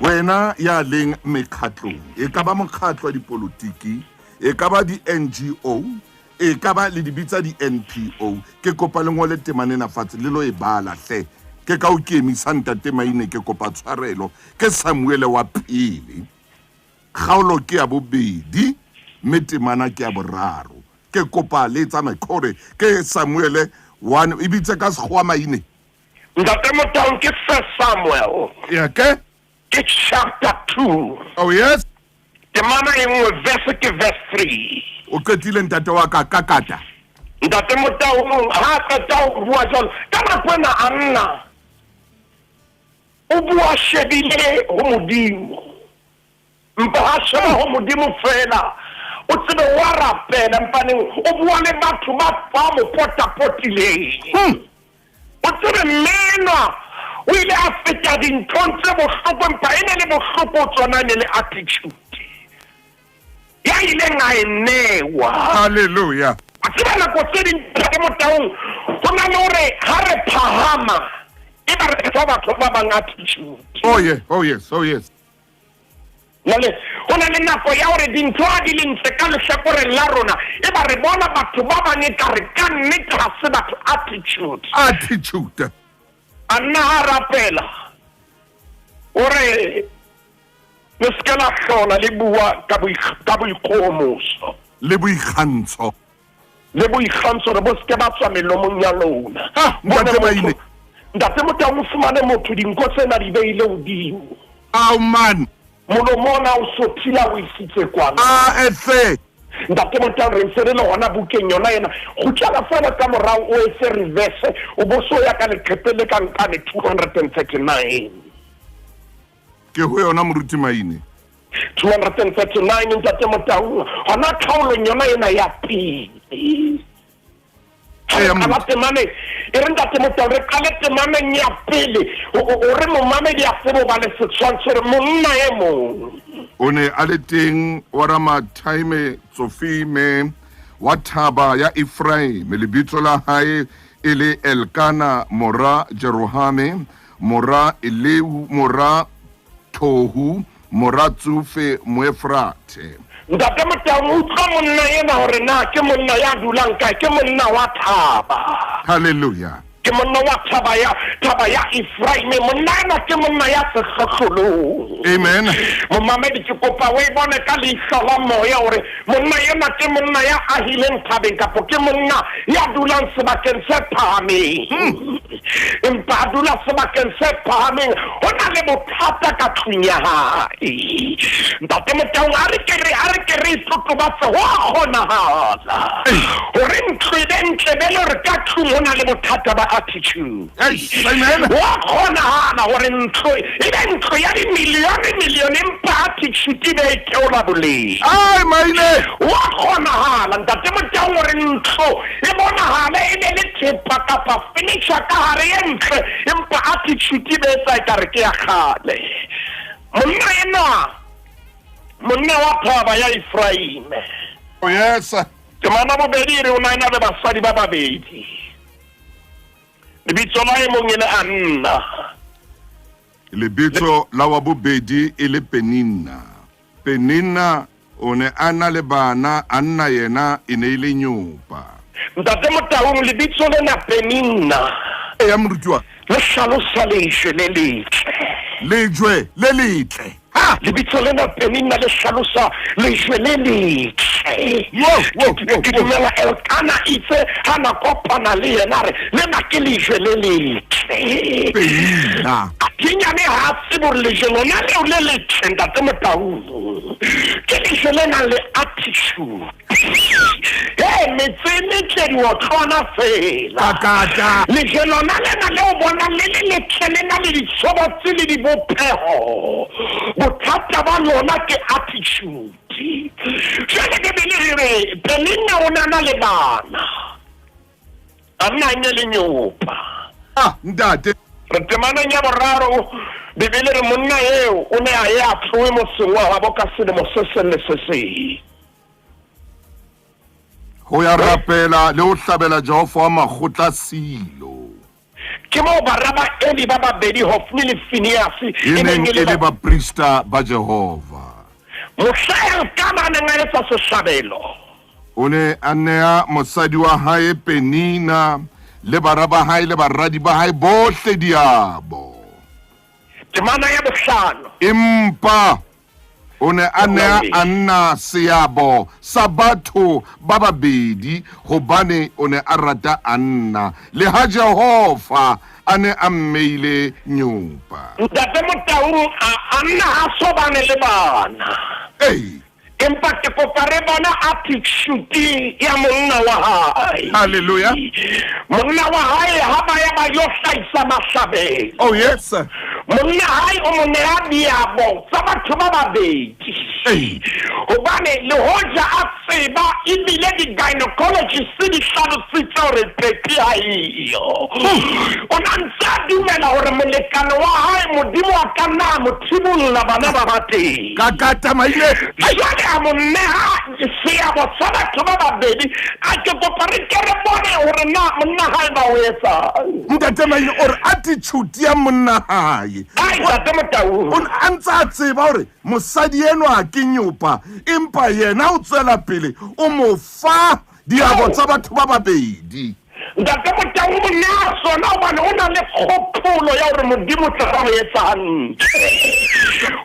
wena ya leng mekgatlong, e ka ba mokgatlo wa dipolotiki, e ka ba di-NGO, e ka ba le di bitsa di-NPO, ke kopa le ngole temana ena fatshe le lo e bala hle. Ke ka o ke emisa Ntate Maine, ke kopa tshwarelo. Ke Samuele wa pele, kgaolo ke ya bobedi mme temana ke ya boraro. Ke kopa le tsamaye kore ke Samuele 1, e bitse ka sekgowa Maine. Ntate Motaung ke First Samuel. Ya ke? Ke chapter 2. Oh yes. Temana e nngwe verse ke verse 3. O qetile ntate wa ka kakata. Ntate Motaung ha a qeta ho bua jwalo ka nako ena a nna o bua shebile ho Modimo. Mpa ha sheba ho Modimo feela o tsebe wa rapela mpaneng o bua le batho ba ba mo potapotileng. O tsebe mme enwa o ile a feta dinthong tse bohloko empa e ne le bohloko tsona e ne le attitude ya ileng a e newa. Hallelujah. Wa tseba nako tse ding Ntate Motaung ho na le hore ha re phahama e ba re fa batho ba bang attitude. Oh yeah, oh yes, oh yes. Jwale ho na le nako ya hore dintho ha di le ntle ka lehlakoreng la rona, eba re bona batho ba bang ekare ka nnete ha se batho. Attitude. Attitude. A nna a rapela o re le se ke la hlola le bua ka boikgohomoso. Le boikgantsho. Le boikgantsho re bo se ke ba tswa melomong ya lona. Ah, ntate Maine. Ntate Motaung o fumane motho dinko tsena di beile hodimo. Ao man. Molomo ona o sothile a o isitse kwana. A efe. Ntate Motaung re ntse re le hona bukeng yona ena. Kgutlela feela ka morao o etse reverse o bo so ya ka leqepheng le ka nkane 239. Ke ho yona Moruti Maine. 239 Ntate Motaung hona kgaolong yona ena ya pele. Ha re qala temane e re Ntate Motaung re qale temaneng ya pele hore momamedi a tsebe ho ba le setshwantsho hore monna e mong O ne a le teng wa Ramathaime Tsofime wa thaba ya Efraime, lebitso la hae e le Elkana mora Jerohame mora Eleu mora Thohu mora Tsufe Moefrathe. Ntate Motaung, utlwa monna ena hore na ke monna ya dulang kae, ke monna wa thaba. Hallelujah. Ke monna wa thaba ya thaba ya Efraime. Monna ena ke monna ya sehlohlolong. Amen. Momamedi ke kopa o e bone ka leihlo la moya hore monna ena ke monna ya ahileng thabeng kapo ke monna ya dulang sebakeng se phahameng. Empa a dula sebakeng se phahameng, ho na le bothata ka tlung ya hae. Ntate Motaung, a re ke re, a re ke re itotobatse, ho a kgonahala hore ntlo e be ntle be le hore ka tlung ho na le bothata ba attitude. Amen. Ho a kgonahala hore ntlo e be ntlo ya dimilione milione empa attitude e be e theola boleng. Ai, maine. Ho a kgonahala Ntate Motaung hore ntlo e bonahale e be le thepa kapa furniture ka hare e ntle empa attitude e be etsa ekare ke ya kgale. Monna enwa, monna wa thaba ya Efraime. Oh yes. Temana bobedi e re o na ena le basadi ba babedi. Lebitso la e mong e le Anna. Lebitso la wa bobedi e le Peninna. Peninna O ne a na le bana, Anna yena e ne e le nyopa. Ntate Motaung, lebitso lena Penina. Eya, moruti wa. Le hlalosa lejwe le letle. Lejwe le letle. Ha! Lebitso lena Penina le hlalosa lejwe le letle. Wo, wo, wo, Ke dumela Elkana itse ha na kopana le yena re lena ke lejwe le letle. Penina. Dinyane ha a tsebe hore lejwe lona leo le letle ntate Motaung ke lejwe le nang le attitude. He metse e metle diotlwana fela. Kakata. Lejwe lona lena le o bonang le le letle le na le ditshobotsi le dibopeho. Bothata ba lona ke attitude. Jwale Bibele e re Penina o ne a na le bana. A nna a nye le nyopa. Ah, ntate. Re temaneng ya boraro, Bibele re monna eo o ne a ye a tlohe motseng wa habo ka selemo se seng le se seng. Ho ya rapela le ho hlabela Jehova wa makgotla Silo. Ke moo bara ba Eli ba babedi, Hofni le Finease, e neng e le baprista ba Jehova. Mohla Elkana a neng a etsa sehlabelo. O ne a nea mosadi wa hae Penina le bara ba hae le baradi ba hae bohle diabo. Temana ya bohlano. Empa o ne a nea Anna seabo sa batho ba babedi, hobane o ne a rata Anna, leha Jehova a ne a mmeile nyopa. Ntate Motaung, a Anna ha so bane le bana. Ei. Empa ke kopa re bona attitude ya monna wa hae. Hallelujah. Monna wa hae ha ba ya ba yo hlahisa mahlabelo. Oh yes. Monna hae o mo neha diabo tsa batho ba babedi. Ei. Hobane le hoja a tseba ebile di-gynecologist di hlalositse hore pepi ha eyo. O na ntse a dumela hore molekane wa hae Modimo a ka nna a mo thibolla bana ba ba teng. Ka ka tsamaile. Jwale a mo neha seabo sa batho ba babedi. A ke kopa re ke re bone hore na monna hae ba o etsang. Ntate Maile o re attitude ya monna hae. Ai Ntate Motaung. O ne a ntse a tseba hore mosadi enwa ke nyopa, empa yena o tswela pele o mo fa diabo tsa batho ba babedi. Ntate Motaung o mo neha sona hobane o na le kgopolo ya hore Modimo o tla mo etsa hantle.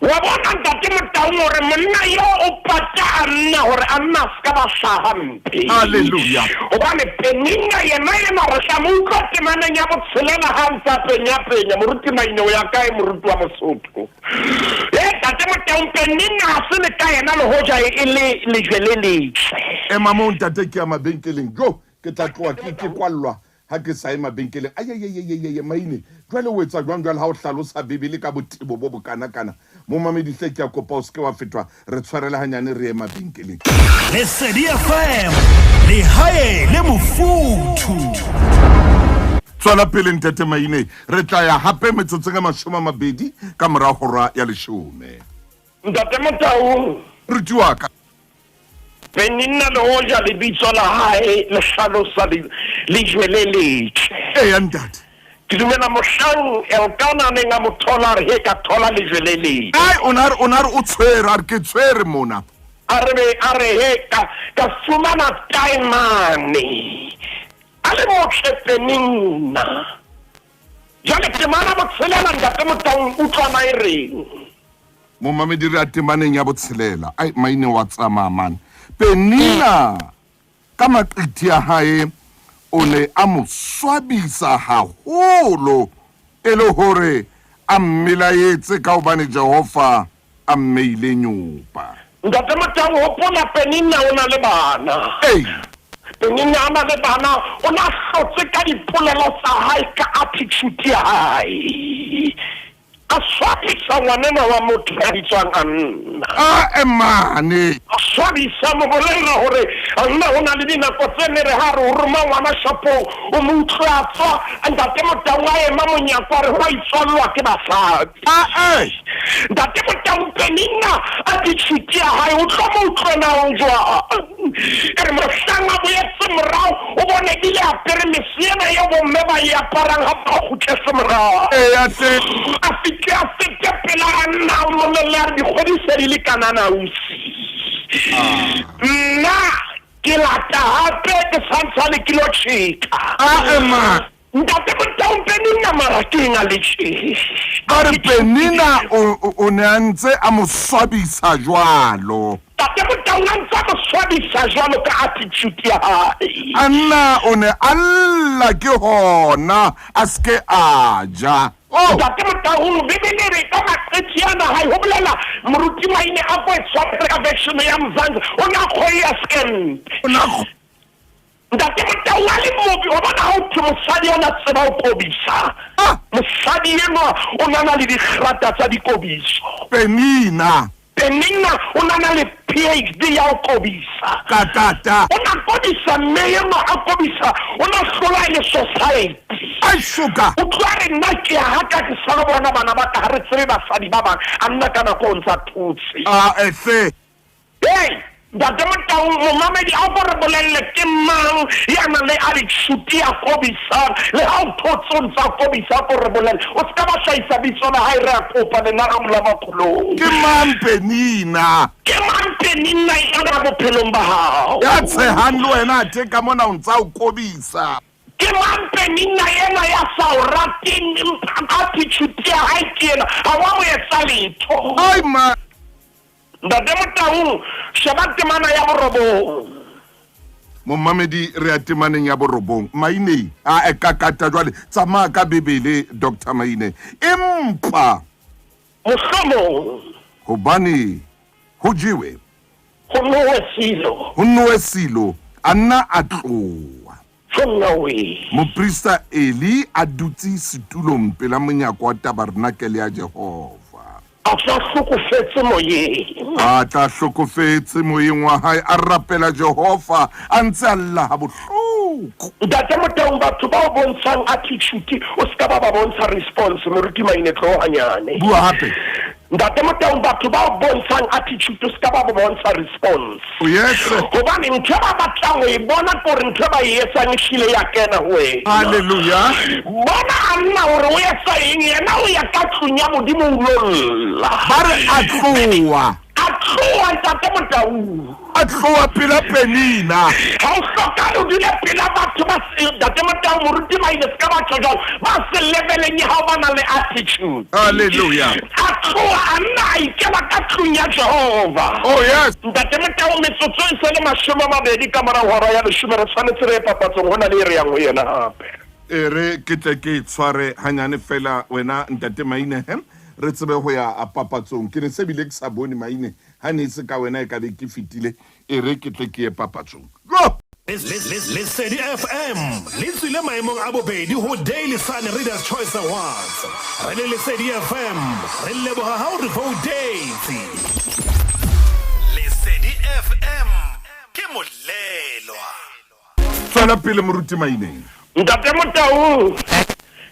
Wa bona Ntate Motaung hore monna yo o pata Anna hore Anna a se ka ba hlaha hampe. Hallelujah. Hobane Penina yena ena re tla mo utlwa temaneng ya botshelela ha a ntse a penya-penya. Moruti Maine o ya kae moruti wa Mosotho? E Ntate Motaung Penina ha se le ka yena le hoja e le lejwe le letle. Ema moo ntate ke ya mabenkeleng. Jo! Ke tla tloha ke ke kwallwa ha ke sa ye mabenkeleng. Ayeyeyeyeye, Maine, jwale o etsa jwang jwale ha o hlalosa Bibele ka botebo bo bokanakana? Momamedi hle ke a kopa o se ke wa fetwa, re tshwarele hanyane re ye mabenkeleng. Lesedi FM, lehae le mofuthu. Tswela pele Ntate Maine, re tla ya hape metsotsong e 20 ka mora hora ya leshome. Ntate Motaung. Moruti wa ka. Penina le hoja lebitso la hae le hlalosa lejwe le letle. Eya, ntate. Ke dumela mohlang Elkana a neng a mo thola, a re, He, ka thola lejwe le letle. Ai, o ne a re, o ne a re o tshwere, a re, Ke tshwere mona. A re, be, a re, He, ka, ka fumana taemane. A le motle Penina. Jwale temana botshelela, Ntate Motaung, utlwana e reng. Momamedi re ya temaneng ya botshelela. Ai, Maine wa tsamaya mane. Penina ka maqithi a hae o ne a mo swabisa haholo e le hore a mmelaetse ka hobane Jehova a mmeile nyopa. Ntate Motau, hopola Penina o na le bana. Ei. Penina a na le bana, o na hlotse ka dipolelo tsa hae, ka attitude ya hae. A swabisa ngwanenwa wa motho ya bitswang Anna. A emane. A swabisa mo bolella hore Anna ho na le dinako tse ne re ha re o roma ngwana shopong o mo utlwe a tswa Ntate Motaung a ema monyako a re ho a itswallwa ke basadi. Ae. Ntate Motaung Penina attitude ya hae o tlo mo utlwe na o jwang. E re mohlang a boetse morao o bone ebile a apere mese ena eo bomme ba e aparang ha ba kgutletse morao. Eya hle. A fihle a fete pela Anna a mmolelle a re dikgwedi se di le kanana ausi. Nna ke lata hape ke santsane ke lo tjheka. Ae man. Ntate Motaung Penina mara ke eng a le tje? Ba re Penina o, o ne a ntse a mo swabisa jwalo. Ntate Motaung a ntse a mo swabisa jwalo ka attitude ya hae. Anna o ne a lla ke hona a se ke a ja. Oh! Ntate Motaung, Bibele e re ka maqetshi ana hae, ho bolela Moruti Maine a ko e tshware ka version ya Mzansi, o ne a kgoea skempe. O ne a Ntate Motau a le mobe, wa bona ha ho thwe mosadi ona tseba ho kobisa. Ah! Mosadi enwa o na na le digrata tsa dikobiso. Penina. Penina o na na le PhD ya ho kobisa. Ka ta ta. O na kobisa mme enwa a kobisa, o na hlola e le society. Ai suka. O tloha a re nna ke ya ha ka ke sa lo bona bana ba ka ha re tsebe basadi ba bang, a nna ka nako o ntsa thotse. Ah ehle. Hei, Ntate Motaung, momamedi a ko re bolelle ke mang ya nang le attitude ya kobisang, le ha o thotse o ntsa kobisa, a ko re bolelle. O se ka ba hlahisa bitso la hae, re a kopa lena Ramola Makgolong. Ke mang Penina? Ke mang Penina ya bophelong ba hao? Ya tshehang le wena athe ka mona o ntsa o kobisa. Ke mang Penina ena ya sa o rateng, empa attitude ya hae ke ena, ha wa mo etsa letho. Ai ma. Ntate Motaung, sheba temana ya borobong. Momamedi, re ya temaneng ya borobong. Maine, a e kakata jwale, tsamaya ka Bibele, Doctor Maine. Empa mohlomong hobane ho jewe, ho nowe silo, ho nowe silo, a nna a tloha. Ho nowe. Moprista Eli a dutse setulong pela monyako wa tabernakele ya Jehova. A tla hlokofetse moyeng. A tla hlokofetse moyeng wa hae, a rapela Jehova a ntse a lla ha bohloko. Ntate Motaung, batho ba o bontshang attitude, o se ka ba ba bontsha response. Moruti Maine, tloho hanyane. Bua hape. Ntate Motaung, batho ba o bontshang attitude, o se ka ba ba bontsha response. Oh, yes. Hobane ntho e ba batlang ho e bona ke hore ntho e ba e etsang e hlile ya kena ho wena. Hallelujah. Bona a nna hore o etsa eng, yena o ya ka tlung ya Modimo o lo lla. Ba re a tloha. A tloha, Ntate Motaung. A tloha pela Penina. Ha o hlokahale o dule pela batho ba se, Ntate Motaung, moruti Maine, se ka ba tjho jwalo, ba se leveleng ya hao ba nang le attitude. Hallelujah. A tloha a nna a ikela ka tlung ya Jehova. Oh yes. Ntate Motaung, metsotso e se le 20 ka mora hora ya leshome, re tshwanetse re ye papatsong, ho na le e re yang ho yena hape. E re ke tle ke e tshware hanyane fela wena Ntate Maine, he re tsebe ho ya papatsong. Ke ne se bile ke sa bone Maine, ha ne e se ka wena e ka be ke fetile. E re ke tle ke ye papatsong. Go! Lesedi FM le tswile maemong a bobedi ho Daily Sun Readers Choice Awards. Re le Lesedi FM re leboha ha o re voutetse. Lesedi FM ke molelwa. Tswela pele Moruti Maineng. Ntate Motaung,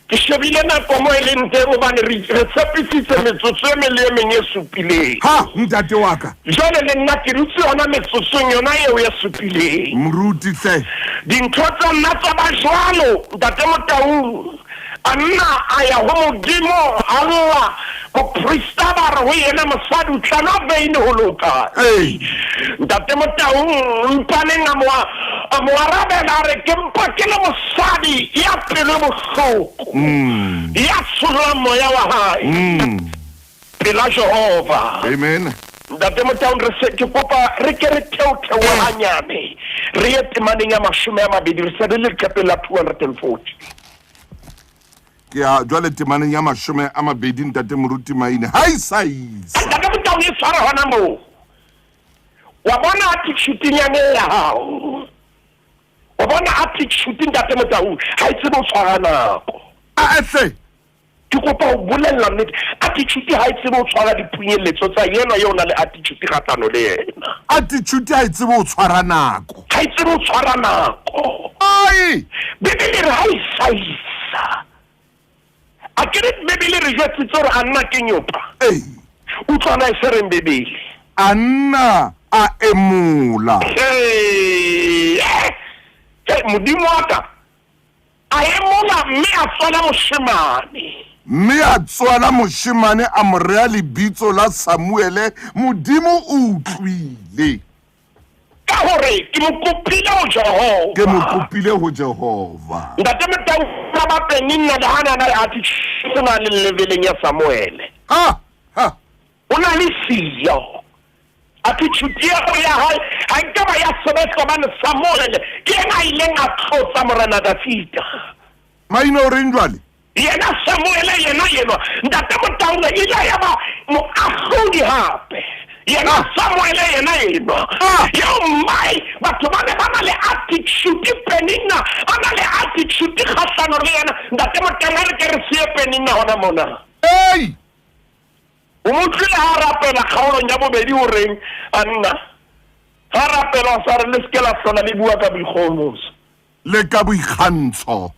ke shebile nako mo e leng teng hobane re re tshepisitse metsotso e meng le e meng e supileng. Ha, ntate wa ka. Jwale le nna ke dutse yona metsotsong yona eo e supileng. Moruti hle. Dintho tsa nna tsa ba jwalo, Ntate Motaung. A nna a ya ho Modimo, a lla. Moprista ba re ho yena, Mosadi, o tla nwa veine ho loka. Ee. Ntate Motaung Mpaneng a mo a mo arabela a re, Ke mpa ke le mosadi ya pelo e bohloko, ya tshollang moya wa hae pela Jehova. Amen. Ntate Motaung, re se ke kopa re ke re theotheohe hanyane, re ye temaneng ya 20, re se re le leqepheng la 240. Ke ya jwale temaneng ya 20, Ntate Moruti Maine, ha e sa isa. Ntate Motaung, e tshware hona moo. Wa bona attitude-nyane ya hao. Wa bona attitude, Ntate Motaung, ha e tsebe ho tshwara nako. A ehle. Ke kopa ho bolella nnete, attitude ha e tsebe ho tshwara diphunyeletso tsa yena eo na le attitude kgahlano le yena. Attitude ha e tsebe ho tshwara nako. Ha e tsebe ho tshwara nako. Ai! Bibele e re ha e sa isa. A ke re Bibele re jwetsitse hore a nna ke nyopa. Ee. Utlwana e se reng Bibele. A nna a emola. Hey, hey, Modimo wa ka. A emola mme a tswala moshemane. Mme a tswala moshemane a mo rea lebitso la Samuele, Modimo o utlwile. Ka hore ke mo kopile ho Jehova. Ke mo kopile ho Jehova. Ntate Motau ba Penina le hana na a se na le leveleng ya Samuele. Ha ha. O na le siyo. Attitude eo ya hae ha e ka ba ya sebetsa hobane Samuele ke yena a ileng a tlotsa Morena Dafida. Maina o reng jwale? Yena Samuele yena yenwa Ntate Motaung ile ya ba moahlodi hape. Yena ah. Samuele yena enwa. Ah. Eo mmae batho ba ne ba na le attitude Penina a na le attitude kgahlano le yena. Ntate Motaung a re ke re siye Penina hona mona. Hey! O mo utlwile ha a rapela kgaolong ya bobedi o reng a nna ha rapela o sa re le seke la hlola le bua ka boikgohomoso le ka boikgantsho.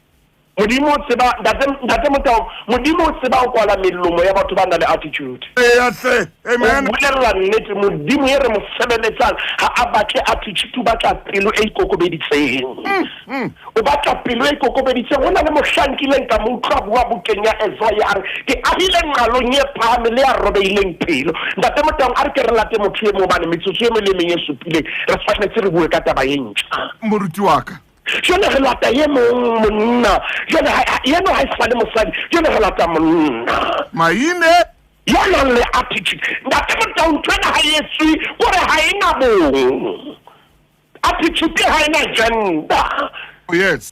Modimo o tseba ntate ntate Motao Modimo o tseba ho kwala melomo ya batho ba nang le attitude. Eya hle amen. O bolella nnete Modimo e re mo sebeletsang ha a batle attitude o batla pelo e ikokobeditseng. Mm, mm. O batla pelo e ikokobeditseng. Ho na le mohlang nkileng ka mo utlwa bua bukeng ya Esaia a re ke ahile nqalong e phahame le ya robehileng pelo. Ntate Motaung a re ke re late motho e mong hobane metsotso e meng le e meng e supileng re tshwanetse re bue ka taba e ntjha. Moruti wa ka. Jwale re lata ye mong monna. Jwale yeno ha e sa le mosadi. Jwale re lata monna. Maine. Ya nang le attitude. Ntate Motau ntho ena ha e etswe kore ha e na bong. Attitude ha e na gender. Oh, yes.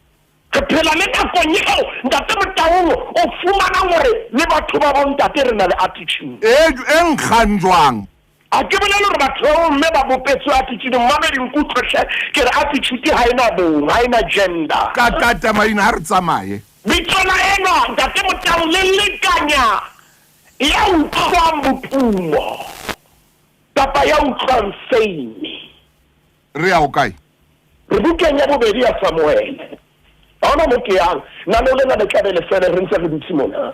Re phela le nakong eo Ntate Motaung o fumanang hore le batho ba bontate re na le attitude. E e nkgang jwang? A ke bolele hore batho ba bomme ba bopetswe attitude, mmamedi nkutlwe hle, ke re attitude ha e na bong, ha e na gender. Ka kata maina ha re tsamaye. Bitso la enwa Ntate Motau le lekanya ya utlwang botumo kapa ya utlwang fame. Re ya hokae? Re bukeng ya bobedi ya Samuele. Ha hona mo ke yang. Nano lena le tla be le fele re ntse re dutse mona.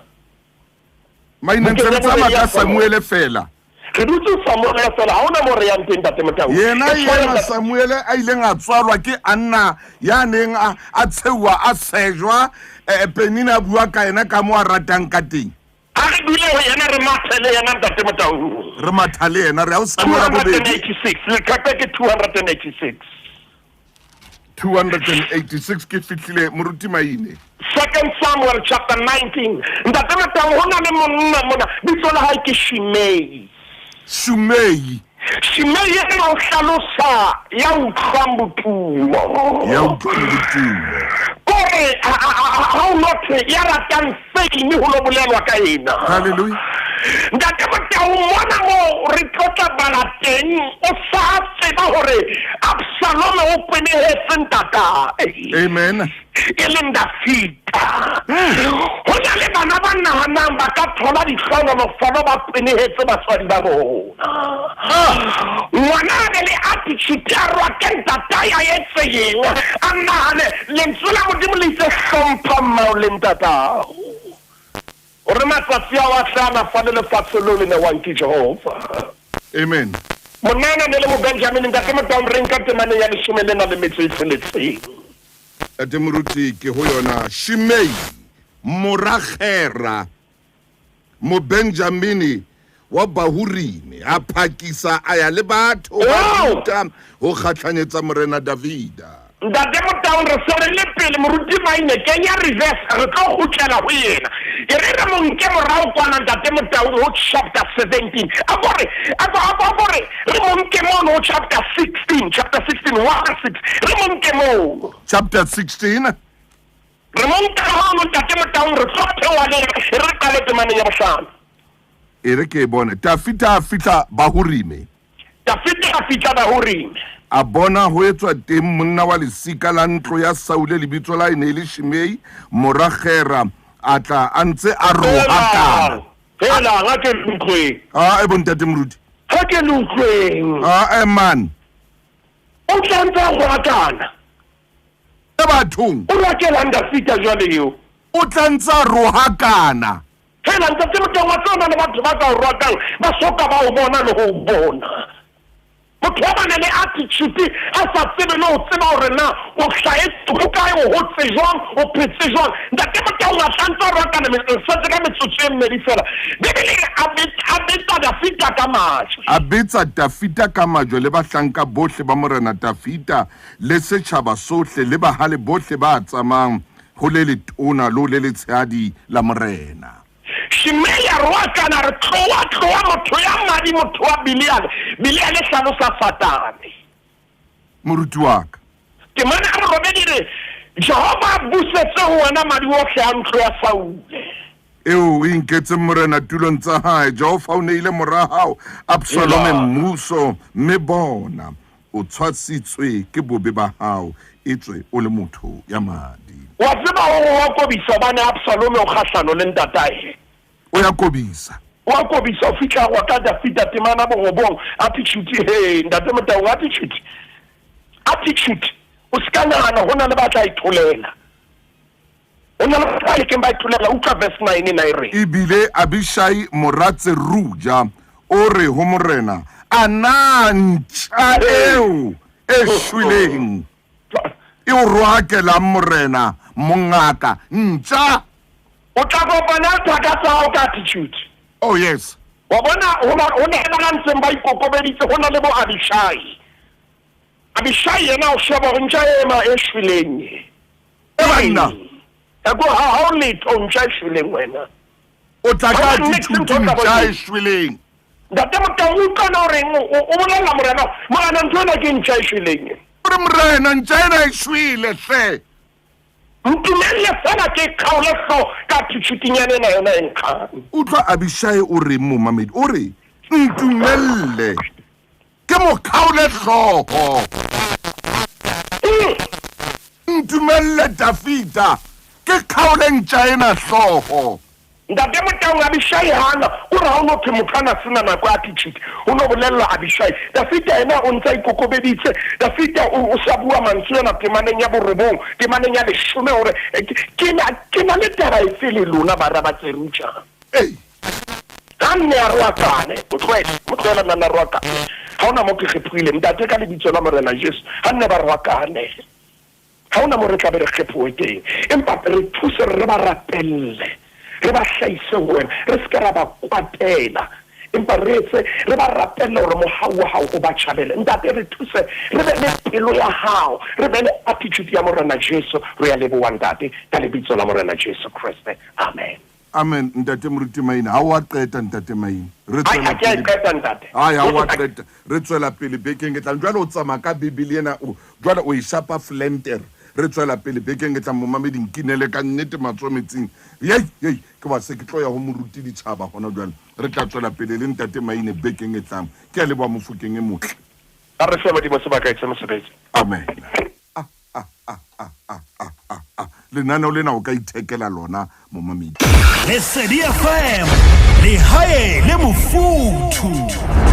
Maina ntse re tsamaya ka Samuele fela. Re dutse Samuele fela, ha hona mo re yang teng Ntate Motau. Yena yena Samuele a ileng a tswalwa ke Anna ya neng a a tsheuwa a sejwa eh, Penina a bua ka yena ka mo a ratang ka teng. A re dule ho yena re mathe le yena Ntate Motau. Re matha le yena re ya ho Samuele bobedi. 286 leqepe ke 286. 286 ke fihlile moruti Maine. Second Samuel chapter 19. Ntate Motau ho na le monna mona bitso la hae ke Shimei. Shimei. Shimei ena o hlalosa ya utlwang botumo. Ya utlwang botumo. Kore ha o nothe ya ratang fame ho lo bolelwa ka ena. Hallelujah. Ntate Motau mona mo re tlotla bala teng o sa tseba hore Absalome o kwenehetse ntatae. Amen. E leng Dafita. Ho na le bana ba nahanang ba ka thola dihlohonolofalo ba kwenehetse batswadi ba bona. Ngwana a be le attitude a rwake ntatae a etse eng a nahane lentswe la Modimo le itse hlompha mmao le ntatao. Hore matsatsi ao a tle a nafale lefatshe leo le newang ke Jehova. Amen. Monana ne le Mobenjamine, Ntate Motaung re nka temaneng ya leshome le nang le metso e tsheletseng. Ntate Moruti ke ho yona Shimei mora Gera Mobenjamine wa Bahurime a phakisa a ya le batho ba Oh! Juda ho kgahlanyetsa morena Davida. Ntate Motaung re se re le pele Moruti Maine kenya reverse re tlo kgutlela ho yena e re re mo nke morao kwana Ntate Motaung ho chapter 17 a ko re a ko a ko a ko re re mo nke mono ho chapter 16 chapter 16 1 6 re mo nke mono Chapter 16. Re mo nka mono Ntate Motaung re tlo theoha le yena e re re qale temaneng ya bohlano. E re ke e bone. Dafida a fihla Bahurime. Dafida a fihla Bahurime. A bona ho etswa teng monna wa lesika la ntlo ya Saule, lebitso la hae ne e le Shimei, mora Gera, a tla a ntse a rohakana. Helang, ha ke le utlweng. Ah, e bo ntate Moruti. Ha ke le utlweng. Ah, e man. O tla ntse a rohakana. E bathong. O rohakelang Dafida jwale eo? O tla ntse a rohakana. Fela ntate Motaung wa tseba ho na le batho ba ka o rwakang ba soka ba o bona le ho o bona. Motho wa bana le attitude a sa tsebe le ho tseba hore na o hlahetse hokae, o hotse jwang, o phetse jwang. Ntate Motaung a tla ntse a roakana setse ka metsotso e mmedi feela. Bibele e re a a betsa Dafita ka majwe. A betsa Dafita ka majwe le bahlanka bohle ba morena Dafita le setjhaba sohle le bahale bohle ba tsamayang ho le letona le ho le letshehadi la morena. Shimei a roakana a re, Tloa, tloa, motho ya madi, motho wa Beliale. Beliale hlalosa Satane. Moruti wa ka. Temana ya borobedi e re, Jehova a busetse ho wena madi ohle a ntlo ya Saule. Eo o inketseng morena tulong tsa hae. Jehova o neile mora hao Absalome mmuso, mme bona, O tshwasitswe ke bobe ba hao, etswe o le motho ya madi. Wa tseba hore o a kobisa hobane Absalome o kgahlano le ntatae. O ya kobisa. O a kobisa o fihla wa ka Dafida temana borobong attitude he ntate Motaung attitude attitude o se ka nahana ho na le ba tla itholela. Ho na le batho ba ke keng ba itholela. Utlwa verse 9 na e reng. Ebile Abishai mora Tseruja o re ho morena, A na ntja eo e shweleng e o rohakelang morena mongaka? Ntja! O tla kopana le thaka tsa hao ka attitude. Oh yes. Wa bona, ho na ho na le ba ntseng ba ikokobeditse, ho na le bo Abishai. Abishai yena o sheba hore ntja ema e shweleng e. E banna. Ako ha ha o letho ntja e shweleng wena. O tla ka attitude ntja e shweleng. Ntate Motau o utlwana o reng o bolella morena morena ntho ena ke ntja e shweleng. O re morena ntja ena e shwele hle. Ntumelle fela ke kgaole hlo ka attitude-nyana ena yona e nkgang. Utlwa Abishai o reng momamedi o re ntumelle. Ke mo khaole hlooho. Ntumelle Dafida, ke khaole ntja ena hlooho. Ntate Motaung, Abishai hana o re ha o no thwe motho a na sena nako ya attitude, o no bolellwa Abishai. Dafida yena o ntse a ikokobeditse. Dafida o, o sa bua mantswe ana temaneng ya borobong, temaneng ya leshome hore ke na, ke na le taba efe le lona bara ba Tseruja? Ei. Ga nne a roakane, mo tlohele, mo tlohele nna a roakane. Ga ona mo ke kgephoileng, ntate ka lebitso la Morena Jesu, ga nne ba roakane. Ga ona mo re tlabe re kgephoe teng. Empa re thuse re ba rapelle, re ba hlahise ho wena, re se ke ra ba kwatela. Empa re etse, re ba rapelle hore mohau wa hao o ba tjhabele. Ntate re thuse, re be le pelo ya hao, re be le attitude ya Morena Jesu. Re ya leboha ntate, ka lebitso la Morena Jesu Kreste. Amen. Amen ntate Moruti Maine ha wa qeta ntate Maine re Ai, tswela ha ke a e pele qeta ntate. Ai ha wa qeta re tswela pele bekeng e tlang jwale o tsamaya ka Bibele ena o jwale o e shapa flenter re tswela pele bekeng e tlang momamedi nkinele ka nnete matsoho metsing yei yei ke wa se ke tlo ya ho moruti ditjhaba hona jwale re tla tswela pele le ntate Maine bekeng e tlang ke a leboha Mofokeng e motle. A re fe Modimo sebaka etse mosebetsi. Amen. Ah, ah, ah, ah, ah, ah, ah, ah. Lenaneo lena o ka ithekela lona momamedi. Lesedi FM, lehae le mofuthu.